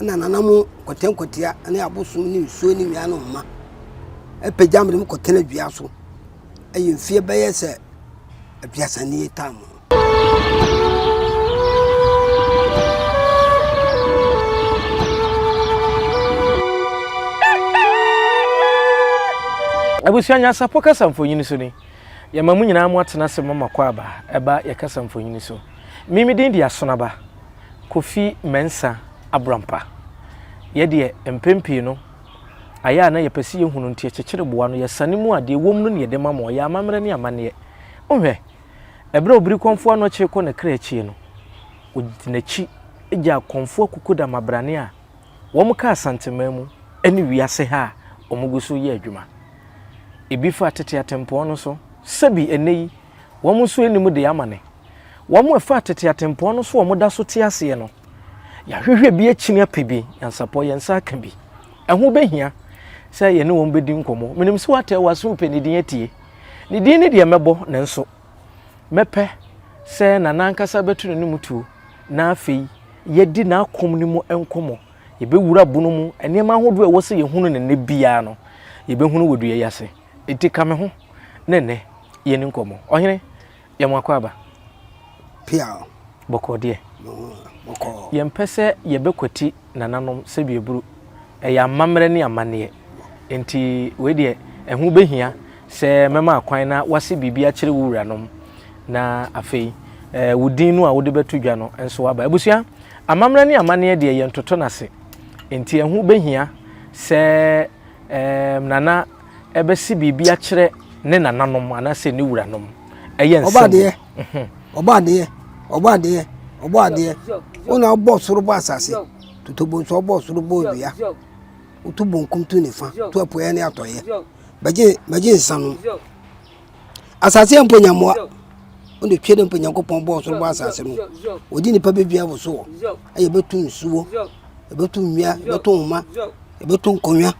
Ɛna nana mo nkɔtɛnkɔtia ne abosom ne nsuo ne nnua no mma apagya me de me kɔtena dua so. Ɛyɛ mfeɛ bɛyɛ sɛ aduasa nie tam. Abusua Nyansapɔ kasa mfonyin so ni. Yɛma mo nyinaa mo atena ase ma mo akwaaba ɛba yɛ kasa mfonyin so. Me me din de Asonaba Kofi Mensah Abrampa. Yɛ deɛ mpɛn pii no ayɛ a na yɛpɛ sɛ yɛhunu nti yɛkyekyere boa no yɛsane mu a deɛ ɛwom no ne yɛde ma mo. Ɛyɛ amammerɛ ne amanneɛ. Wohwɛ, ɛberɛ a Obirikɔmfoɔ Anɔkye rekɔ ne kra akyie no, ɔdi n'akyi gyaa Kɔmfoɔ Akukudam abrane a wɔka Asanteman mu ne wiase ha a wɔgu so reyɛ adwuma. Ebi fa tete atempɔn no so, sɛbi ɛnnɛ yi wɔn nso anim de amane. Wɔn a ɛfa tete atempɔn no so a wɔda so te aseɛ no, yɛahwehwɛ bi akyini apɛ bi, nyansapɔ, yɛn nsa aka bi. Ɛho bɛhia sɛ yɛne wɔn bɛdi nkɔmmɔ. Menim sɛ woatɛ w'aso repɛ ne din atie. Ne din ne deɛ mɛbɔ, nanso mɛpɛ sɛ Nana ankasa bɛto n'anom tuo na afei yɛadi n'akɔm no mu nkɔmmɔ. Yɛbɛwura bunu mu, nneɛma ahodoɔ a ɛwɔ sɛ yɛhunu no nnɛ biara no, yɛbɛhunu wɔ dua yi ase. Enti ka me ho na nnɛ yɛnni nkɔmmɔ. Ɔhene, yɛ mo akwaaba. Pia. Bɔkɔɔ deɛ. Bɔkɔɔ. Yɛmpɛ sɛ yɛbɛkwati nananom sɛdeɛ ɛburu. Ɛyɛ amammerɛ ne amanneɛ. Enti wei deɛ, ɛho bɛhia sɛ mɛma akwan na woase biribi akyerɛ wo wuranom, na afei wo din no a wode bɛto dwa no nso aba. Abusua, amammerɛ ne amanneɛ deɛ yɛntoto no ase. Enti ɛho bɛhia sɛ Nana ɛbɛse biribi akyerɛ ne nananom anaasɛ ne wuranom. Ɛyɛ nsɛm. Ɔbɔadeɛ, ɔbɔadeɛ, ɔbɔadeɛ, ɔbɔadeɛ. Wo na wobɔɔ soro bɔɔ asase. Totobonso ɔbɔɔ soro bɔɔ wia. Woto bonkum to nifa, to apueɛ ne atɔeɛ. Bɛgye bɛgye nsa no. Asase yɛ mpo nyammoa. Wo na twe dɛ mpo Nyankopɔn bɔɔ soro bɔɔ asase no. Wɔde nnipa bɛdua wo soɔ. Ɛyɛ bɛto nsuo, ɛbɛto nnua, ɛbɛto nwoma, ɛbɛto nkonnwa,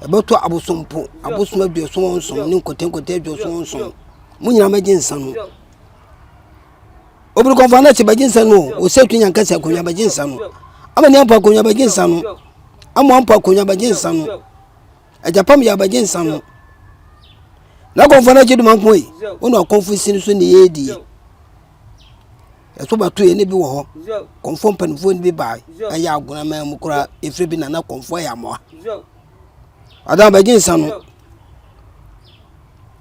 ɛbɛto abosompo, abosom aduɔson nson ne nkɔtɛnkɔtɛ aduɔson nson. Mo nyinaa bɛgye nsa no. Obiri kɔnfa no akyi bɛgye nsa no o. Osɛ tu nyankasa akonnwa bɛgye nsa no. Ama ni ampa akonnwa bɛgye nsa no. Ama ampa akonnwa bɛgye nsa no. Agyapam yɛ abɛgye nsa no. Na kɔnfa no akyi duma nko yi. Wo na ɔkɔnfo si no so ne yɛ die. Ɛso bɛto yɛ ne bi wɔ hɔ. Kɔnfo mpanimfoɔ no bi baa ɛyɛ agona man mu koraa efiri bi nana kɔnfo yɛ amoa. Adan bɛgye nsa no.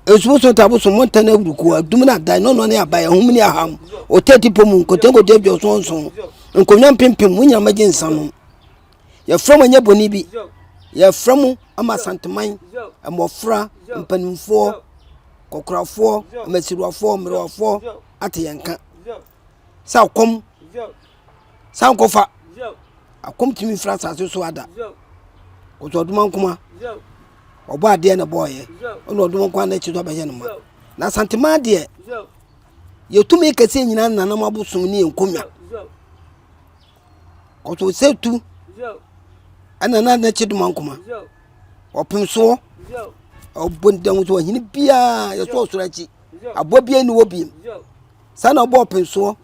Nsuo ta bosom mo ntɛn awuruku adum na adan no ne aban ahum ne aham otɛ ti pɔ mu nkotenkote aduɔson nson nkonnwa mpempem mo nyinaa mɛgye nsa no yɛfrɛ mo nyɛ bɔne bi yɛfrɛ mo ama santeman mmɔfra mpanimfoɔ kɔkorafoɔ mmasiriwafoɔ mmerewafoɔ ate yɛn nka sɛ akɔm san kɔfa akɔm tumi fira asase so ada kɔtɔ ɔdoma nkoma ɔbɔ adeɛ na bɔɔyɛ ɔna ɔdoma nkoma n'akyi so abɛyɛ no ma na asantema deɛ yɛtumi kɛseɛ nyinaa nanam abosom ne yɛn nkonnwa kɔtɔ sɛ tu ɛna na n'akyi doma nkoma ɔpem soɔ ɔbɔ ne dan so ɔhene biara yɛsɔ ɔsoro akyi aboa biara ni wɔ biem saa na ɔbɔ ɔpem soɔ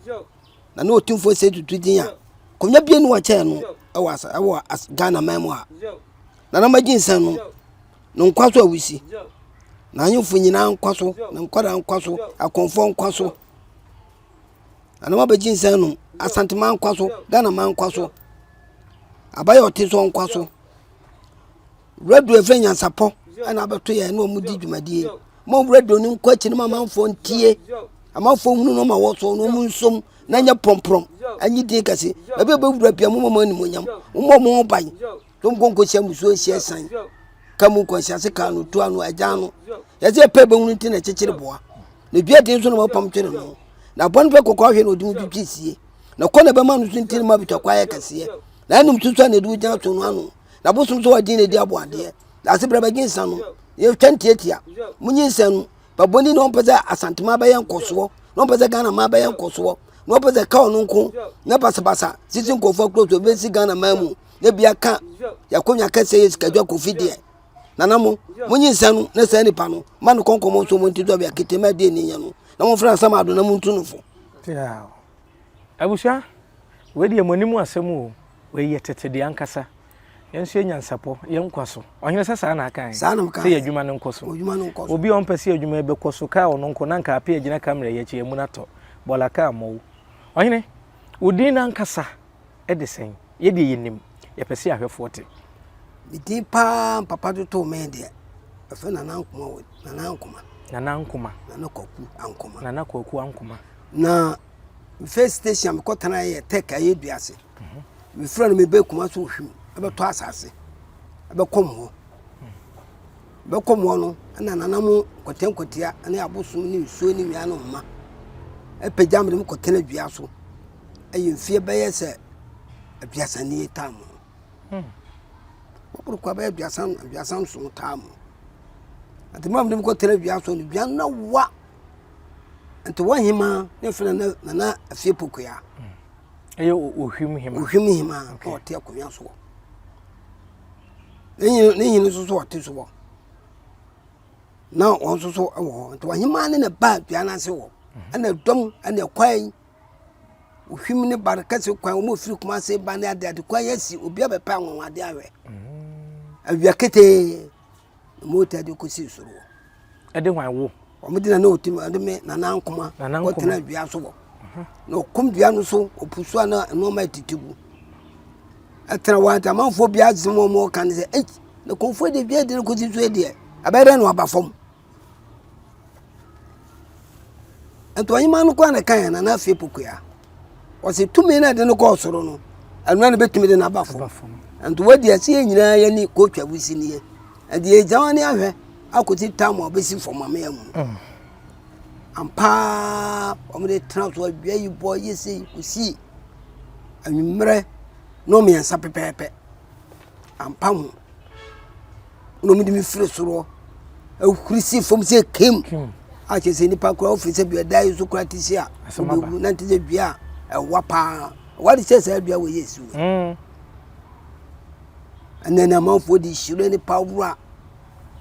na ne ɔtumfoɔ sɛ tutu din a akonnwa bie ne wɔkyɛɛ no ɛwɔ asa ɛwɔ Ghana man mu a na na magye nsa no ne nkwa so a wusi na ahemfo nyinaa nkwa so na nkwadaa nkwa so akɔmfoɔ nkwa so na na mabɛgye nsa no Asantema nkwa so Ghana man nkwa so abayɛ ɔte so nkwa so Radio ɛfɛ nyansapɔ ɛna abɛto yɛn na wɔn di dwumadie mo radio no nkɔ akyi no ma amanfoɔ ntie amanfoɔ hunu no ma wɔ so na wɔn nsom na nyɛ prɔmprɔm anyi din kɛse baabi a bɛwura bia mo ma mo animonyam mo mmɔ mo ho ban so mo nkɔ hyia musuo nhyia san ka mu nkɔ nhyia se kaa no tu ano agyan no yɛsɛ yɛpɛ bɛhunu nti na ɛkyekyere boa na dua den so na wɔpam twere no na bɔne pɛ kɔkɔ ahwɛ na ɔde mu twitwi sie na kɔ na ɛbɛma no so nti na ma bitwa kɔ ayɛ kɛseɛ na ɛnum tutu a na ɛde wo gyina so no ano na bosom so ɔgye na edi aboadeɛ na ase brɛ bɛgye nsa no yɛtwa ntiatia munyi nsa no babɔni na ɔmpɛ sɛ asantema bɛyɛ nkɔsoɔ na ɔmpɛ sɛ ghana ma bɛyɛ nkɔsoɔ na ɔmpɛ sɛ ka ɔno nko na basabasa sisi nkurɔfoɔ akuro so bɛsi ghana man mu na bi aka yɛakɔnya kɛsɛ yɛ sikadwa kofi deɛ nana mo monyi nsa no na saa nipa no ma no kɔnkɔmɔ nso mo nti dɔbea ketema deɛ ni nyɛ no na momfrɛ asam ado na montu no fo Abusua, wei deɛ mo anim asɛm o. Wei yɛ tete deɛ ankasa. Yɛn nso yɛ nyansapɔ, yɛn nkwa so. Ɔhene sɛ saa na aka ɛ. Saa na ɔka. Sɛ yɛ adwuma no nkɔ so. Adwuma no nkɔ so. Obi a ɔmpɛ sɛ adwuma yi bɛkɔ so, kaa ɔno nko, na nka ape agyina kamera yi akyi, amuna tɔ. Bɔla kaa mmɔ wo. Ɔhene, wo din no ankasa de sɛn? Yɛ deɛ yɛnim, yɛpɛ sɛ ahwɛfoɔ te. Me din paa papa de too me deɛ, ɛfɛ Nana Ankoma wɔ Nana Ankoma. Nana Ankoma. Nana Kwaku Ankoma. Nana Kwaku Ankoma. Na first station mekɔ tena yɛ Tech ayɛ duase. Mefrɛ no mebɛ Kumasi Ohwim ɛbɛtɔ asase ɛbɛkɔm hɔ. Bɛkɔm hɔ no ɛna nana mo nkɔtea nkɔtea ne abosom ne nsuo ne nnua no mma ɛpagya me de me kɔtena dua so ɛyɛ mfie bɛyɛ sɛ aduasa nie taa mu. Wɔboro kɔ bɛyɛ 37 taa mu. Nti mo a mede me kɔtena dua so no dua no na wa nti wɔn hema ne fɛn na nana afie pokuya. Ɛyɛ ohwim hema. Ohwim hema na ɔte akonnwa soɔ. Ne hene ne hene nso so ɔte soɔ. Na wɔn nso so wɔ hɔ. Nti ɔhemaa ne na ba dua no ase wɔ. Mhm. Ɛna dɔm ɛna kwan ohwim ne bare kɛse kwan wɔn ofiri Kumase ba ne ade ade kwan asi obi abɛpɛ anwanwade ahwɛ. Mhm. Awia ketee. Na mota de kɔsii soro hɔ. Ɛde hwan wo? Wɔn de nana otim ɛde me nana nkoma kɔtena dua so wɔ. Na ɔkɔm dua no so ɔpu so a na nneɛma atiti gu. Ɛtena hɔ ante amanfoɔ bi asɛm a wɔka ne sɛ ei na kɔmfoɔ de dua de no kɔsi so deɛ ɛbɛyɛ dɛ na waba fam. Nti ɔhemaa no koraa na ɛkaeɛ Nana Afie Pokuya. Ɔse tumi no a ɛde no kɔɔ soro no, ɛno na bɛtumi de no aba fam. Nti wadi ɛsɛ yɛn nyinaa yɛni kɔtwa wusi nie. Ɛde yɛgya wɔn ani ahwɛ akɔsi tam a ɔbɛsi fam ama yɛn mu. Mm. Ampaa wɔn de tena so awia yi bɔ yɛ sei kɔsi anwummerɛ no mmiɛnsa pɛpɛɛpɛ. Ampa ho. na wɔde me firi soro ahuri si fam sɛ kim a kyerɛ sɛ nipa koraa wofiri sɛ dua da yi so koraa te si a wobɛwu na nte sɛ dua a ɛwa paa ɛwa de sɛ saa dua wɔ yɛ si wɔ mm. ɛnɛ na amanfoɔ de hyire ne pawora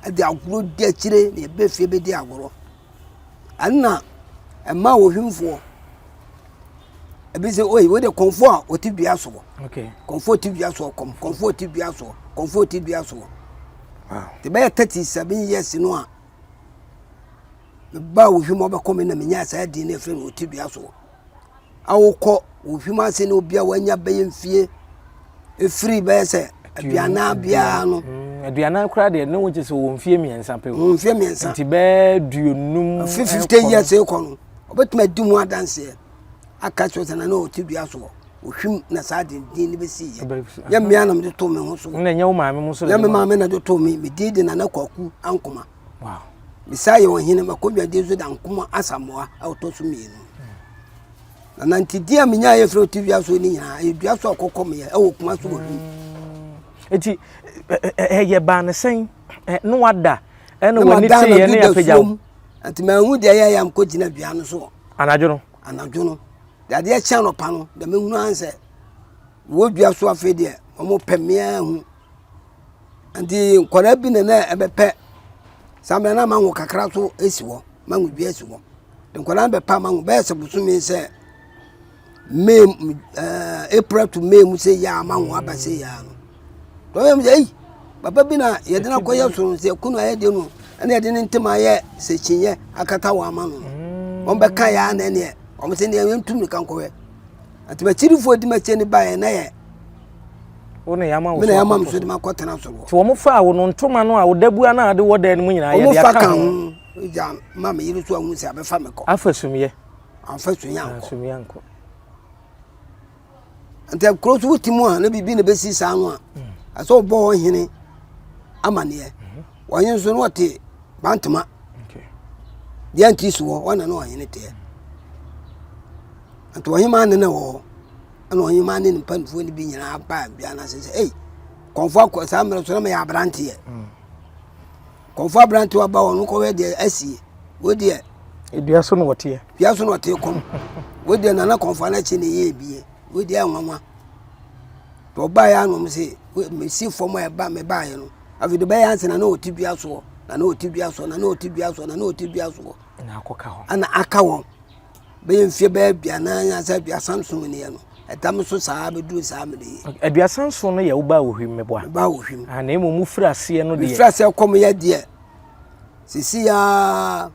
de agorɔ di akyire na ɛbɛ fie bɛdi agorɔ Ɛnna ɛmaa ohwimfoɔ ebi sɛ oyi wo de kɔnfoɔ a ɔte dua soɔ kɔnfoɔ ɔte dua soɔ kɔm kɔnfoɔ ɔte dua soɔ kɔnfoɔ ɔte dua soɔ te bɛyɛ 37 years no a mebaa ohwim ɔbɛkɔ me na menyaa saa din no ɛfrɛ no ɔte dua soɔ awokɔ ohwim ase ne obi a wanya bɛyɛ mfie ɛfiri bɛyɛ sɛ aduanan biara no. Mm, aduanan koraa deɛ ne wo kyɛ sɛ wɔ mfie mmiɛnsa pɛ o. Mfie mmiɛnsa. Nti bɛɛ duonum. Afi 50 years kɔ no ɔbɛtumi adi mu adanseɛ aka kyerɛ sɛ na ne ɔte dua soɔ ohwim na saa denden no bɛsi yɛ nyɛ mmea na mede too me ho so na ɛnyɛ wo maame mu so nyɛ me maame na de too me medin de Nana Kwaku Ankoma wow mesaa yɛ ɔhene makɔdwadeɛ nso da Ankoma Asamoa a ɔtɔ so mmienu Na nantedie a menyaeɛ firi ɔte dua so ne nyinaa ɛyɛ dua so a ɔkɔkɔ meyɛ ɛwɔ kuma so wɔ hwim. Eti ɛyɛ baa ne sɛn ne wada ɛna w'ani te yɛ ne apagya wo. Nti manhu deɛ ɛyɛ yɛ mkɔ gyina dua no so. Anadwo no. Anadwo no. Deɛ adeɛ kyɛn anɔpa no deɛ mehunu ara sɛ wɔ dua so afei deɛ wɔn pɛ mmea hu. Nti nkwadaa bi na na ɛbɛpɛ saa mmerɛ na mango kakra so esi hɔ mango dua esi hɔ. Nkwadaa no bɛpa mango bɛyɛ sɛ bosome sɛ May ɛɛ eh, April to May mu sɛ yaa mango aba sɛ yaa no. Tɔyɛ mu sɛ eyi papa bi na yɛde no akɔyɛ soro sɛ kunu ayɛ de no ɛna yɛde ne ntoma ayɛ sɛ kyinyɛ akata wɔn ama no. Mm. Wɔn bɛka yaa na ɛneɛ wɔn sɛ neɛ yɛntu mirika nkɔhwɛ. Ati m'akyirifoɔ di m'akyi ne baeɛ na yɛ wo na yɛama wo so yɛama me so de makɔtena soro. Nti wɔn faa wo no ntoma no a wo dabua no a ade wɔ dan no mu nyinaa yɛde aka ho. Wɔn fa ka ho gya ma me yere so ahu sɛ abɛfa me kɔ. Afa sumyɛ. Afa sumyɛ ankɔ. Sumyɛ ankɔ. Nti kuro so wote mu a na biribi na bɛsi saa no a hmm. ɛsɛ wɔbɔ wɔn hene amaneɛ. Mhm. Wɔn hene nso no wɔte bantama. Deɛ nti so wɔ wɔn na na wɔn hene teɛ. Nti ɔhemaa ne na wɔ hɔ. Ɛna ɔhemaa ne ne mpanimfoɔ no bi nyinaa baa dua no ase sɛ ei kɔnfoɔ akɔ saa mmerɛ so na meyɛ aberanteɛ. Mm. Kɔnfoɔ aberanteɛ aba hɔ no kɔhwɛ deɛ asie. Wo deɛ. Dua so na wɔteɛ. Dua so na wɔte kɔm. Wo deɛ nana kɔnfoɔ no akyi na ɛyɛ ebie. Wo deɛ nwanwa. Nti ɔbaeɛ a na wɔn se mesi fam a ɛba mebaeɛ no. Afei de bɛyɛ ansa na na ɔte dua soɔ na na ɔte dua soɔ na na ɔte dua soɔ na na ɔte dua soɔ. Na akɔka hɔ. Ɛna aka wɔn. Bɛyɛ mfeɛ bɛyɛ aduanan anaasɛ 37 nie no. Ɛda me so saa bɛduru saa mmerɛ yi. 37 no yɛ wo baa Ohwim meboa? Me baa Ohwim. Ah, na mmom wofiri aseɛ no deɛ. Mefiri aseɛ kɔm yɛ deɛ sisi ya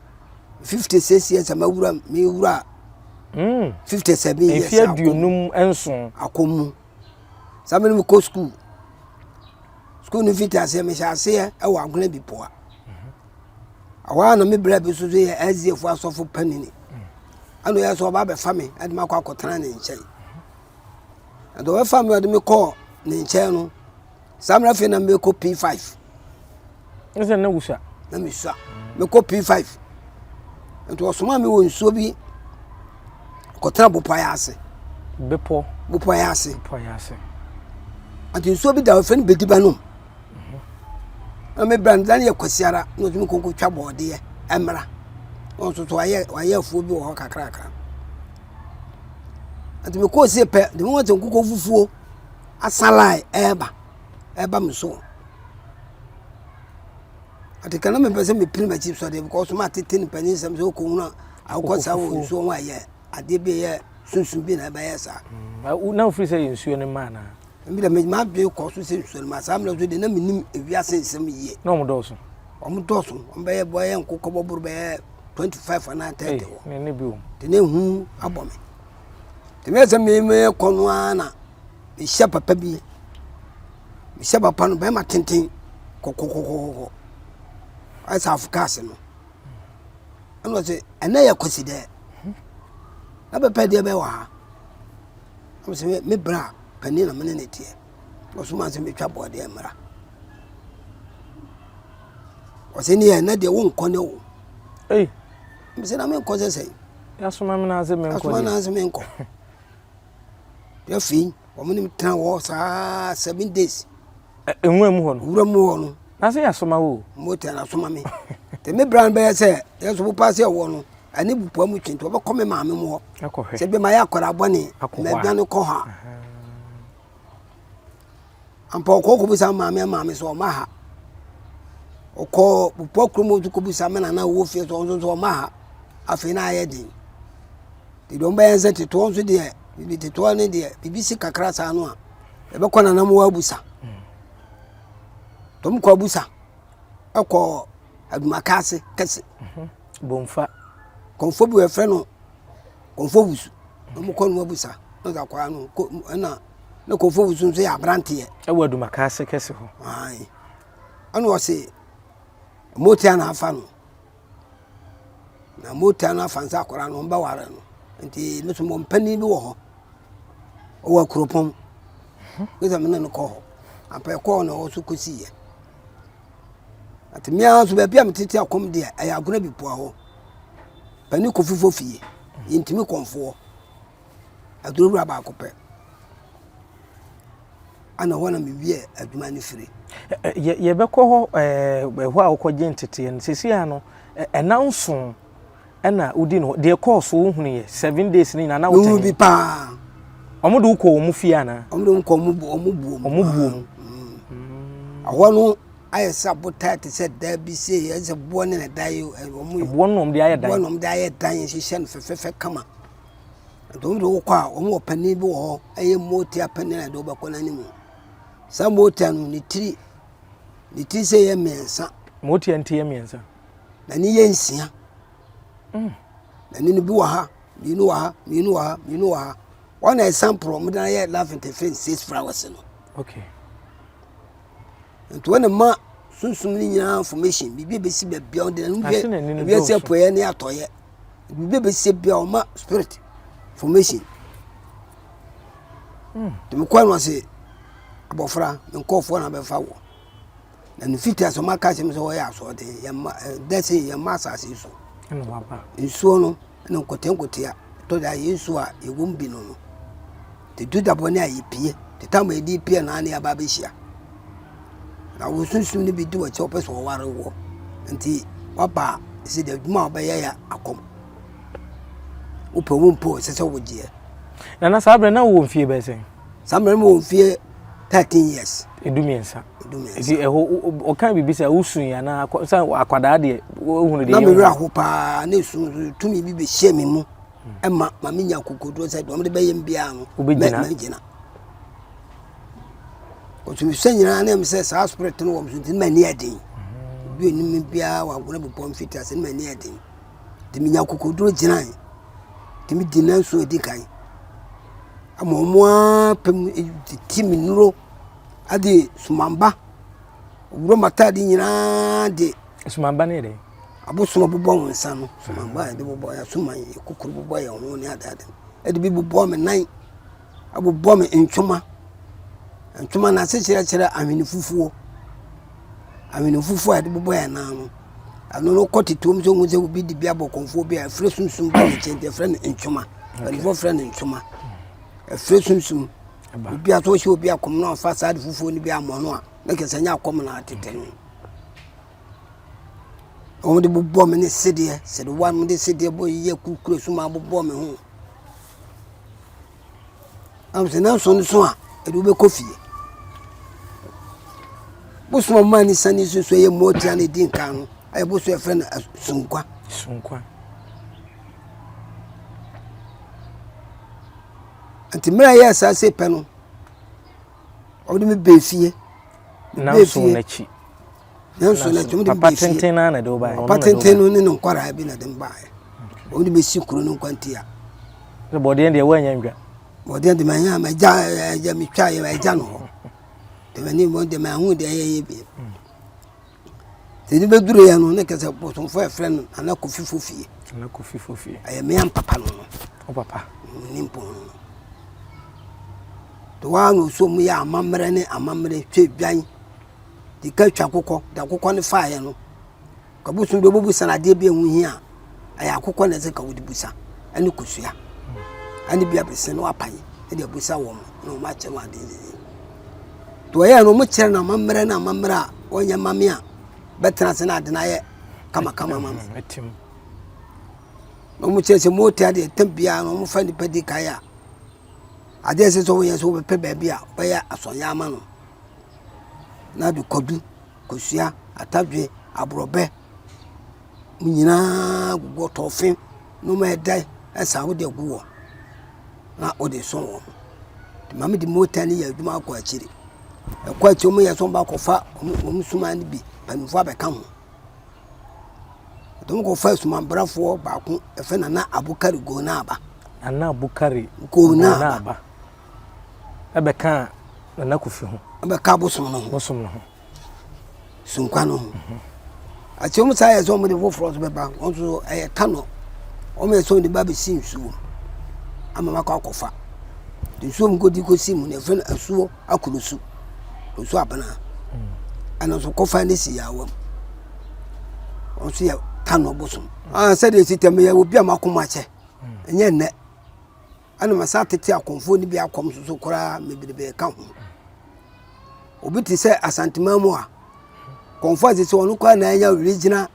56 years a mawura mewura 57 years. Mfeɛ 57. Akɔ mu. Saa mmerɛ mekɔ sukuu. Sukuu no mfiti aseɛ mehyɛ aseɛ wɔ Agona Bipoa. Ɛhɔ a na me bra bi nso so yɛ SDA fo asɔfo panini. Ɛna ɔyɛ sɛ ɔba abɛfa me de me akɔ akɔtena ne nkyɛn. Na deɛ ɔbɛfa me ɔde me kɔɔ ne nkyɛn no, saa mmerɛ afei na mekɔ P5. Ɛsɛ na wusua? Na mesua. Mekɔ P5. Nti ɔsomaa me wɔ nsuo bi kɔtena bepɔ ayɛ ase. Bepɔ? Bepɔ ayɛ ase. Bepɔ ayɛ ase. Nti nsuo bi da hɔ, yɛfrɛ no Bediba nom. Na me bra no da no yɛ kwasiara na ɔtumi kɔnkɔ twa bɔɔdeɛ mmra. Ɔno nso so wayɛ wayɛ afuo bi wɔ hɔ kakrakra. Nti mekɔɔ sie pɛ de mehu sɛ nkokɔ fufuo asa line ɛreba ɛreba me so. Ati ka na mepɛ sɛ mepini m'akyi sɔ deɛ because ma tete ne panyin nsɛm sɛ wokɔhunu akokɔ saa wɔ nsuo ho a ɛyɛ adeɛ bi ɛyɛ sunsum bi na ɛbɛyɛ saa. Mm, na wofiri sɛ yɛ nsuo no mma anaa? Ebi dɛ m'adwene kɔ so sɛ nsuo no ma saa mmerɛ so deɛ na menim ewiase nsɛm yie. Na wɔn dɔɔso. Wɔn dɔɔso wɔn bɛyɛ bɛyɛ nkokɔ bɔboro bɛyɛ 25 anaa 30 hɔ. Ne ne bi wɔ. Te ne hu abɔ me. Te me sɛ me me kɔ no ara na mehyɛ papa bi. Mehyɛ papa no bɛrima tenten kɔkɔkɔkɔkɔ. Ayɛ sɛ afokaase no. Ɛna ɔsɛ ɛnɛ yɛ kwasi dɛ. Na bɛpɛ deɛ bɛwɔ ha. Na mesɛ me bra panin na mene ne teɛ. Ɔsoma sɛ metwa bɔɔdeɛ mmra. Ɔsɛ ne yɛ ɛnɛ deɛ wonkɔ ne wo. Ei. Mesɛ na menkɔ sɛ sɛn. Yasoma me na ase menkɔ. Asoma na ase menkɔ. Afei wɔn ne me tena hɔ saa 7 days. Nwura mu hɔ no. Nwura mu hɔ no. Na sɛ yasoma wo. Mo tɛ na asoma me. Te me bra no bɛyɛ sɛ yɛn nso popa sɛ ɛwɔ no ɛne bupua mu twe nti wɔbɛkɔ me maame mu hɔ. Sɛ bi ma yɛ akwadaa bɔne mɛdwane kɔ hɔ a. Ampa ɔkɔ kɔbisa maame maame sɛ ɔma ha. Ɔkɔ bupua kurom nso kɔbisa me nana ɔwɔ fie sɛ ɔno nso ɔma ha. Afei na ayɛ den. Nti deɛ ɔmbɛyɛ sɛ tetoɔ nso deɛ bibi tetoɔ ne deɛ bibi si kakra saa no a yɛbɛkɔ nana mu abusa. Tɔm kɔ abusa ɛkɔ adwumaka ase kɛse. Bomfa. Kɔnfo bi wɔfrɛ no kɔnfo wusu. Wɔn kɔ no abusa na ɔdze akwadaa no kɔ ɛna ne kɔnfo wusu nso yɛ aberanteɛ. Ɛwɔ adwumaka ase kɛse hɔ. Ayi ɛna ɔse motia na afa no. Na motia no afa nsa akwadaa no ɔmbɛware no nti me so mɔ mpanin bi wɔ hɔ ɔwɔ akuropɔn ne sɛ me ne no kɔ hɔ ampa ɛkɔɔ na ɔwɔ so kɔsiiɛ nti me ara nso baabi a metete akɔm deɛ ɛyɛ agona bi poa hɔ panin kofifo fie yɛntumi kɔmfoɔ aduro wura baako pɛ ana hɔ na mewie adwuma no firi. Yɛbɛkɔ hɔ ɛhɔ a wokɔgye nteteɛ no seesei ano ɛna nson ɛna wodi no deɛ kɔɔ so wohunu yɛ 7 days no nyinaa na wote he bi paa ɔmo de wokɔ wɔn fie anaa ɔmo de wokɔ ɔmo buo mu ɔmo buo mu ɛhɔ no ayɛ sɛ abotan te sɛ dan bi sei ɛsɛ sɛ boɔ ne na dan yi ɔmo boɔ no na ɔmo de ayɛ dan boɔ na ɔmo de ayɛ dan hyehyɛ no fɛfɛɛfɛ kama nti ɔmo de wokɔ a ɔmo wɔ panin bi wɔ hɔ ɛyɛ motia panin a ɛde wobɛkɔ n'anim saa motia no ne tiri sɛ yɛ mmiɛnsa motia nti yɛ mmiɛnsa n'ani yɛ nsia n'ani no bi wɔ ha, mmienu wɔ ha, mmienu wɔ ha, mmienu wɔ ha. Wɔn na ɛsan porɔ wɔn de ayɛ lavender fɛn six flowers no. Nti wɔn na ma sunsun no nyinaa information biribi ebesi baabi a wɔde n'ani hwɛ ewiase apueɛ ne atɔeɛ biribi ebesi baabi a wɔma spirit information. Nti mekɔɛ no ɔse abɔfra me nkɔɔfoɔ na bɛfa wɔ. Na ne fiti ase ɔma ka kyerɛ me sɛ wɔyɛ asoɔden yɛmma dɛ sɛ yɛmma asase yi so. Nsuo no ne nkotenkotea tɔ da yɛ nsuo a yɛwɔ mu bi no no. Te du da bɔne a yɛpie te tam a yɛde pie na ne aba abɛhyia. Na wo sunsum no bi di w'akyi a wɔpɛ sɛ wɔware woɔ. Nti waba a ɛsɛ deɛ adwuma a wobɛyɛ yɛ akɔm. Wopɛ wo mpo ɛsɛ sɛ wogyeɛ. Nana saa berɛ na wowɔ mfie bɛyɛ sɛn? Saa mmerɛ no mewɔ mfie 13 years. 13. 13. Nti ɛhɔ ɔka biribi sɛ wosu anaa sɛ akwadaa deɛ wohunu deɛ Na me werɛ aho paa na esu nso tumi bi bɛhyɛ me mu. Ɛma ma menya akokoduro sɛ deɛ wɔde bɛyɛ me biara no mɛgyina. Kɔsumsɛ nyinaa na ɛm sɛ saa spirit no wɔ me so nti m'ani yɛ den. Obi anim me biara wɔ agona bepɔ mfiti ase no m'ani yɛ den. Nti menya akokoduro gyinae. Nti medi nanso edi kan. Ama wɔn ara pɛ mu tete me nnuro ade sumamba wura m'ataade nyinaa de. Sumamba no yɛ dɛn? Abosom a bobɔ wɔn nsa no, sumamba a yɛde bobɔ yɛn asoman, yɛ kukuru bobɔ yɛn ho ne adeade. Ɛde bi bobɔ me nan. Abobɔ me ntwoma. Ntwoma no ase kyerɛkyerɛ ahwene fufuo. Ahwene fufuo a yɛde bobɔ yɛn nan no. Ɛno no kɔ tete wɔn sɛ ohun sɛ obi de bi abɔ kɔnfoɔ bi a ɛfrɛ sunsum ba ne nkyɛn nti ɛfrɛ no ntwoma. Mpanimfoɔ frɛ no ntwoma. Ɛfrɛ sunsum. Obi a sɛ ɔhyɛ obi akɔm na ɔfa saa ade fufuo no bi ammɔ no a, na kyerɛ sɛ ɛnyɛ akɔm na atete no. Wɔde bobɔ me ne sedeɛ, sedewa no de sedeɛ bɔ yɛ kurukuru suma bobɔ me ho. Ɛna sɛ nanso no so a, ɛde wobɛkɔ fie. Bosom a ɔmaa ne sane so so ɛyɛ mmoatia na ɛdi nkan no, ɛyɛ bosom yɛfrɛ no sunkwa. Sunkwa. Nti mmerɛ a ɛyɛɛ saa sei pɛ no, ɔde me bɛɛ fie. Nanso n'akyi. Nanso n'akyi ɔde me Papa bɛɛ fie. tenten no ara na ɛde wo baeɛ. Papa tenten no ne ne nkwadaa bi na ɛde me baeɛ. Wɔde bɛsi kuro no nkwantia. Sɛ bɔdeɛ deɛ woanya ndwa. Bɔdeɛ deɛ manya magya agya metwa yɛ agya no hɔ. Deɛ m'ani bɔ deɛ mahu deɛ ɛyɛ yɛ bi. Sɛ ne bɛduru yɛ no ne kɛsɛ bosomfoɔ ɛfrɛ no Nana Kofi Fofie. Nana Kofi Fofie. Ɛyɛ mmea mpapa no no. O papa. Ne mpɔn no. De waa na ɔsɔ mu yɛ amammerɛ ne amammerɛ twa dwan. De ka twa kokɔ de akokɔ no faeɛ no. Ka bosom deɛ wobɛbusa no adeɛ bi a ɛho hia a, ɛyɛ akokɔ na ɛsɛ ka wode busa ɛne kosua ɛne bi abese na wapae ɛde abusa wɔn na wɔn akyerɛ wɔn adeɛ sisi. Deɛ ɔyɛ no wɔn kyerɛ no amammerɛ ne amammerɛ a wɔnyɛ ma me a bɛtena ase na ade no ayɛ kamakama ma me. Na wɔn kyerɛ sɛ motia deɛ tɛm biara no wɔn fa nipa di kae a adeɛ ɛsɛ sɛ wɔyɛ sɛ wɔbɛpɛ baabi a wɔbɛyɛ asɔnyɛ ama no na de kwadu kosua, atadwe, aborɔbɛ, ne nyinaa gugu hɔ, tɔfe, nneɛma a ɛdɛ saa wode agu hɔ na wode resɔn wɔn. Nti maame de motor no yɛ adwuma akɔ akyiri. Ɛkɔ akyiri wɔyɛ sɛ wɔbɛakɔfa wɔn suman no bi, mpanimfoɔ abɛka ho. Nti wɔkɔfaa sumanbrafoɔ baako, yɛfrɛ no Nana Abukari Gonaaba. Nana Abukari Gonaaba. Ɛbɛkaa Nana Kofi ho. Ɛbɛka abosom no ho. Bosom no ho. Sunkwa no ho. Mhm. Ati wɔn saa yɛ sɛ wɔn de foforɔ nso bɛba wɔn nso ɛyɛ tanɔ wɔn yɛ sɛ wɔn de ba bɛsi nsuo mu ama wakɔ akɔfa nsuo mu kɔdi kɔsi mu na yɛfrɛ no asuo akorosu osu abena mm. ɛno nso kɔfa ne si yaawa mu wɔn nso yɛ tanɔ bosom. Ah, sɛdeɛ esi tɛm yɛ obi a makoma kyɛ mm. ɛnyɛ nnɛ. Ɛna masan atete akɔmfoɔ no bi akɔm nso so koraa bebrebe ka ho. Obi te sɛ Asanteman mu a, kɔmfoɔ a sisi ɔno koraa na anya regional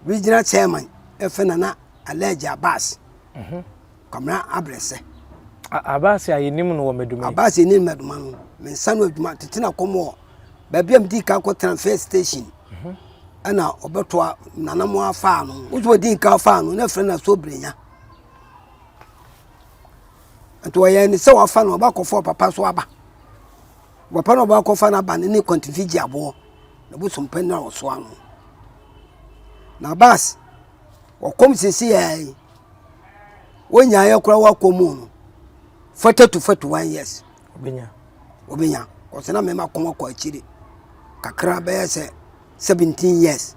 regional chairman ɛfɛ Nana Alhaji Abbas. Mhm. Kwamina Abrɛsɛ. Abbas a yɛnim no wɔ Maduma. Abbas yɛnim Maduma no. Me nsa no adwuma tete na kɔm wɔ baabi a medi kan kɔtena first station. Mhm. Ɛna ɔbɛtoa Nana mo afaa no. Wotu ɔdi nkan faa no na ɛfrɛ no Asobrenya. Nti ɔyɛɛ ne sɛ wafa no ɔba kɔfa ɔpapa so aba. Papa no ɔba kɔfa no aba no ne kwantifi gye aboɔ na bosom pɛ no a ɔsoa no. Na bas wɔkɔm sisi yɛ yi wonyaeɛ koraa wakɔ mu no 40 to 41 years. Obenya. Obenya. Kɔsɛ na mɛma kɔn akɔ akyiri kakra bɛyɛ sɛ 17 years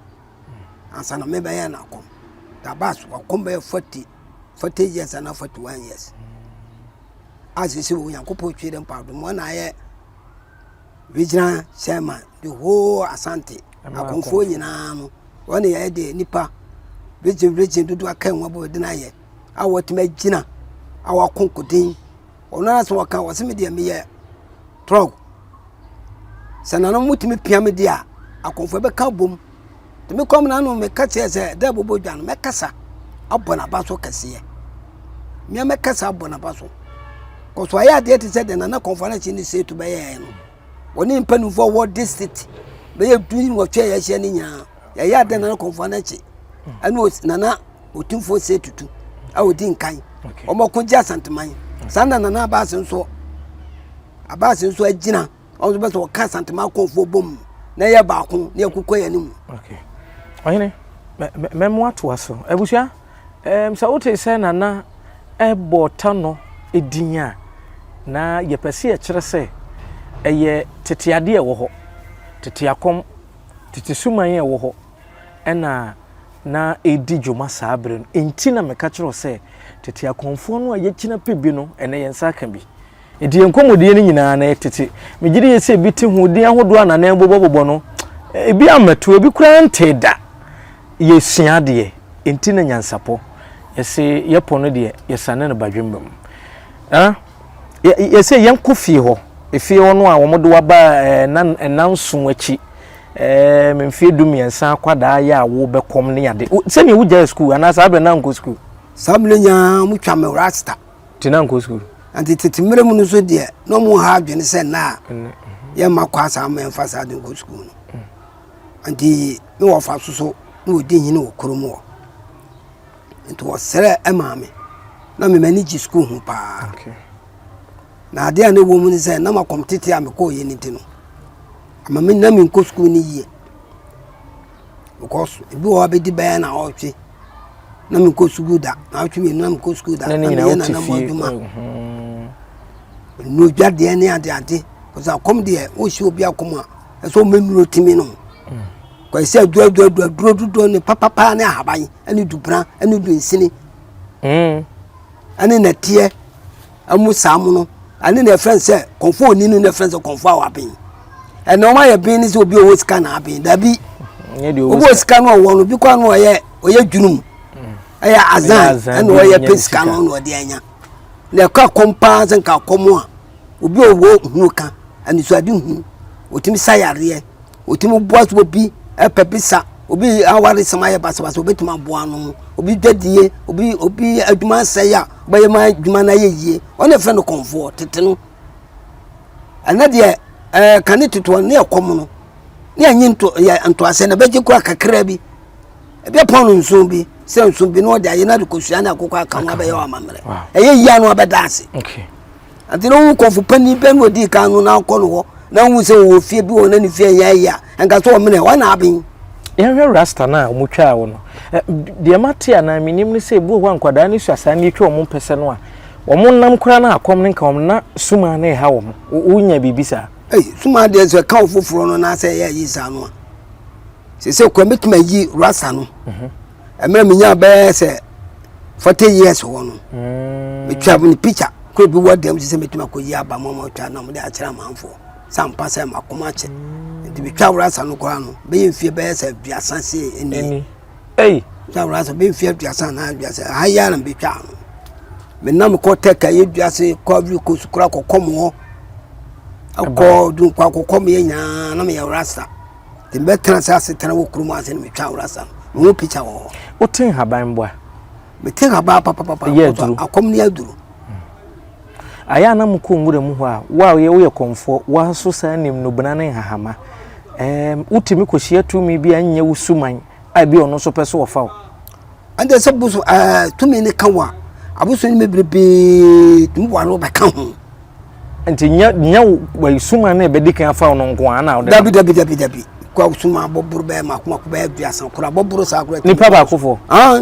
ansa na mebɛyɛ no akɔm tabas wakɔm bɛyɛ 40 40 years anaa 41 years a sɛ sɛ onyankopɔn twe dɛ mpa dom ɔna ayɛ regional chairman the whole asante akɔmfoɔ nyinaa no wɔne yɛyɛ de nipa region region dodoɔ aka ho abɔ de no ayɛ a wɔtumi agyina a wɔako nkoden Ɔno ara sɛ ɔka ɔse me deɛ meyɛ trɔg sɛ nanom motumi pia me deɛ a akɔmfoɔ bɛka bom nti me kɔm na ano meka kyerɛ sɛ dɛ bobɔ dwa no mɛkasa abɔ n'aba so kɛseɛ mmea mɛkasa abɔ n'aba so kɔso ayɛ adeɛ te sɛ deɛ nana kɔmfoɔ no akyi ne seetu bɛyɛɛ no wɔne mpanimfoɔ wɔ district bɛyɛ 18 a yɛahyia no nyinaa yɛyɛ adeɛ nana kɔmfoɔ no akyi ɛne nana otumfoɔ seetutu. a ɔdi nkan. Wɔn ko gye Asanteman. Saa na Nana Abaase nso Abaase nso agyina wɔn nso bɛ sɛ wɔka Asanteman akɔnfoɔ bom na yɛ baako na yɛkokɔ yɛn anim. Okay. Ɔhene, mɛmo atoa so. Abusua, um, sɛ wote sɛ Nana ɛbɔ Tanɔ din a, na yɛpɛ sɛ yɛkyerɛ sɛ ɛyɛ tete adeɛ ɛwɔ hɔ, tete akɔm, tete suman ɛwɔ hɔ, ɛna na ɛredi dwuma saa berɛ no. Enti na meka kyerɛ wo sɛ, tete akɔmfoɔ no a yɛkyina pɛ bi no, ɛnnɛ yɛn nsa aka bi. Enti yɛn nkɔmmɔdie no nyinaa na ɛyɛ tete. Megye di yie sɛ ebi te ho, din ahodoɔ a Nana bobɔbobɔ no, ebi ammɛto, ebi koraa ntee da. Yɛsua adeɛ, enti na nyansapɔ. Yɛse yɛpɔ no deɛ, yɛsane no badwemma mu. Nana, yɛse yɛnkɔ fie hɔ, efie hɔ no a wɔde wo aba nna nson akyi. Ɛɛ me mfeɛ du mmiɛnsa akwadaa yɛ a wobɛkɔm ne ade. Sɛnea wogyae sukuu anaa saa berɛ na nkɔ sukuu? Saa berɛ nyinaa wɔtwa me rasta. Nti na nkɔ sukuu? Nti tete mmerɛ mu no nso deɛ na wɔn ha adwene sɛ nna a mhm. yɛmma kɔ asaa ma yɛmfa saa de nkɔ sukuu no. Mm. Nti ne wɔfa so so na wɔdi hene wɔ kurom hɔ. Nti wɔsrɛ ɛmaa me na me m'ani gye sukuu ho paa. Okay. Na adeɛ a na ɛwɔ mu ne sɛ na makɔm tete a mekɔɔyɛ no nti no ama me na menkɔ sukuu no yie because ebi wɔ hɔ a bɛdi bɛyɛ na ɔtwe na menkɔ sukuu da na ɔtwe mmienu na menkɔ sukuu da na meyɛ nana mu adwuma nnuro dwadeɛ ne ade ade kɔsɛ akɔm deɛ wohyɛ obi akɔm a ɛsɛ ɔma nnuro tumi no kɔyɛ sɛ aduro aduro aduro aduro dodoɔ ne papapa ne ahaban ne dubena ne dunsini ɛne nɛteɛ ɛmu saa mu no ɛne na ɛfrɛ sɛ kɔnfo oni no na ɛfrɛ sɛ kɔnfo a waben ɛna wɔn ayɛ ben ne sɛ obi a ɔwɔ sika na aben dabi obi wɔ sika no ɔwɔ no obi kɔ ano ɔyɛ ɔyɛ dwunum mm. ɛyɛ azan ɛna ɔyɛ pɛ sika no na ɔde anya na ɛkɔ akɔm paa sɛ nka akɔm a obi a ɔwɔ hunu ka anisoade hunu otumi sa yareɛ. Otumi boa so obi pɛ bisa, obi awaresɛm ayɛ basabasa obetumi aboa no, obi dwadie, obi obi adwuma asɛe a ɔbɛyɛ ma adwuma no ayɛ yie. Wɔn na ɛfrɛ no kɔnfoɔ tete no. Ɛnɛ deɛ ɛɛ kane tete ne ɛkɔm no ne anyi nto yɛ ntoasɛ na ɛbɛgye kora kakra bi. Ebi apɔn no nson bi sɛ nson bi na ɔde ayɛ na de kosua ne akokɔ aka ho abɛyɛ amammerɛ. Ɛyɛ yie ano abɛda ase. Okay. Enti na wohu kɔmfo panin bɛn na odii kan no na akɔ no hɔ na wohu sɛ ɔwɔ fie bi wɔ na ne fie nyɛ ayi a, ɛnka sɛ ɔmene hɔ na aben. Yɛnhwɛ rasta no a wɔtwaa wo no. Deɛ mate anaa menim ne sɛ ebi wɔ hɔ a nkwadaa no sua saa na yɛtwa wɔn mpɛsɛ no a, wɔn nam koraa na akɔm no nka wɔn na suma no reha wɔn. Wonya biribi saa? Ei, suma deɛ sɛ ɛka wo foforɔ no na sɛ ɛyɛ ayi saa no a, sɛ sɛ kwan bɛtumi ayi rasta no. Mhm. Mmerɛ menyaa bɛyɛ sɛ 40 years hɔ no mm. metwa ne picture kɔ bi wɔ dɛm sɛ mɛtumi akɔyi aba ma matwa na mede akyerɛ amanfoɔ sɛ ampa sɛ makoma akyɛ mm. nti metwa worasa no koraa no bɛyɛ mfie bɛyɛ sɛ aduasa sei ɛni twa worasa bɛyɛ mfie aduasa anaa aduasa ha yi ara na metwa no menam kɔ tɛka yɛ duase kɔ aviri kɔ sukura kɔkɔ mu hɔ akɔ dunkwa akɔkɔ mu yɛ nyinaa na meyɛ worasa Nti mebɛtena ase asetena wɔ kurom ase na metwa awurasa no. Mehu picture wɔ hɔ. Wote nhaban mboa? Mete nhaban papapapa. Ɛyɛ aduro. Akɔm ne aduro. Ayɛ a na mokɔ nwura mu hɔ a, wo a woyɛ kɔmfoɔ, wo ara nso saa nim nnubena ne nhahama. Ɛɛm, wotumi kɔhyia tumi bi a ɛnyɛ wo suman a ebi ɔno nso pɛ so ɔfa wo. Ɛnde sɛ bosom ɛɛ tumi ne ka wo a, abosom no bebrebe tumi ware wo bɛka ho. Nti nyɛ nyɛ wo suma na ɛbɛdi kan afa wo no nko ara na wode. Dabi dabi dabi dabi. Kɔ suma bɔboro bɛyɛ mako mako bɛyɛ aduasa kora bɔboro saa kora. Nipa baako fo. Ah.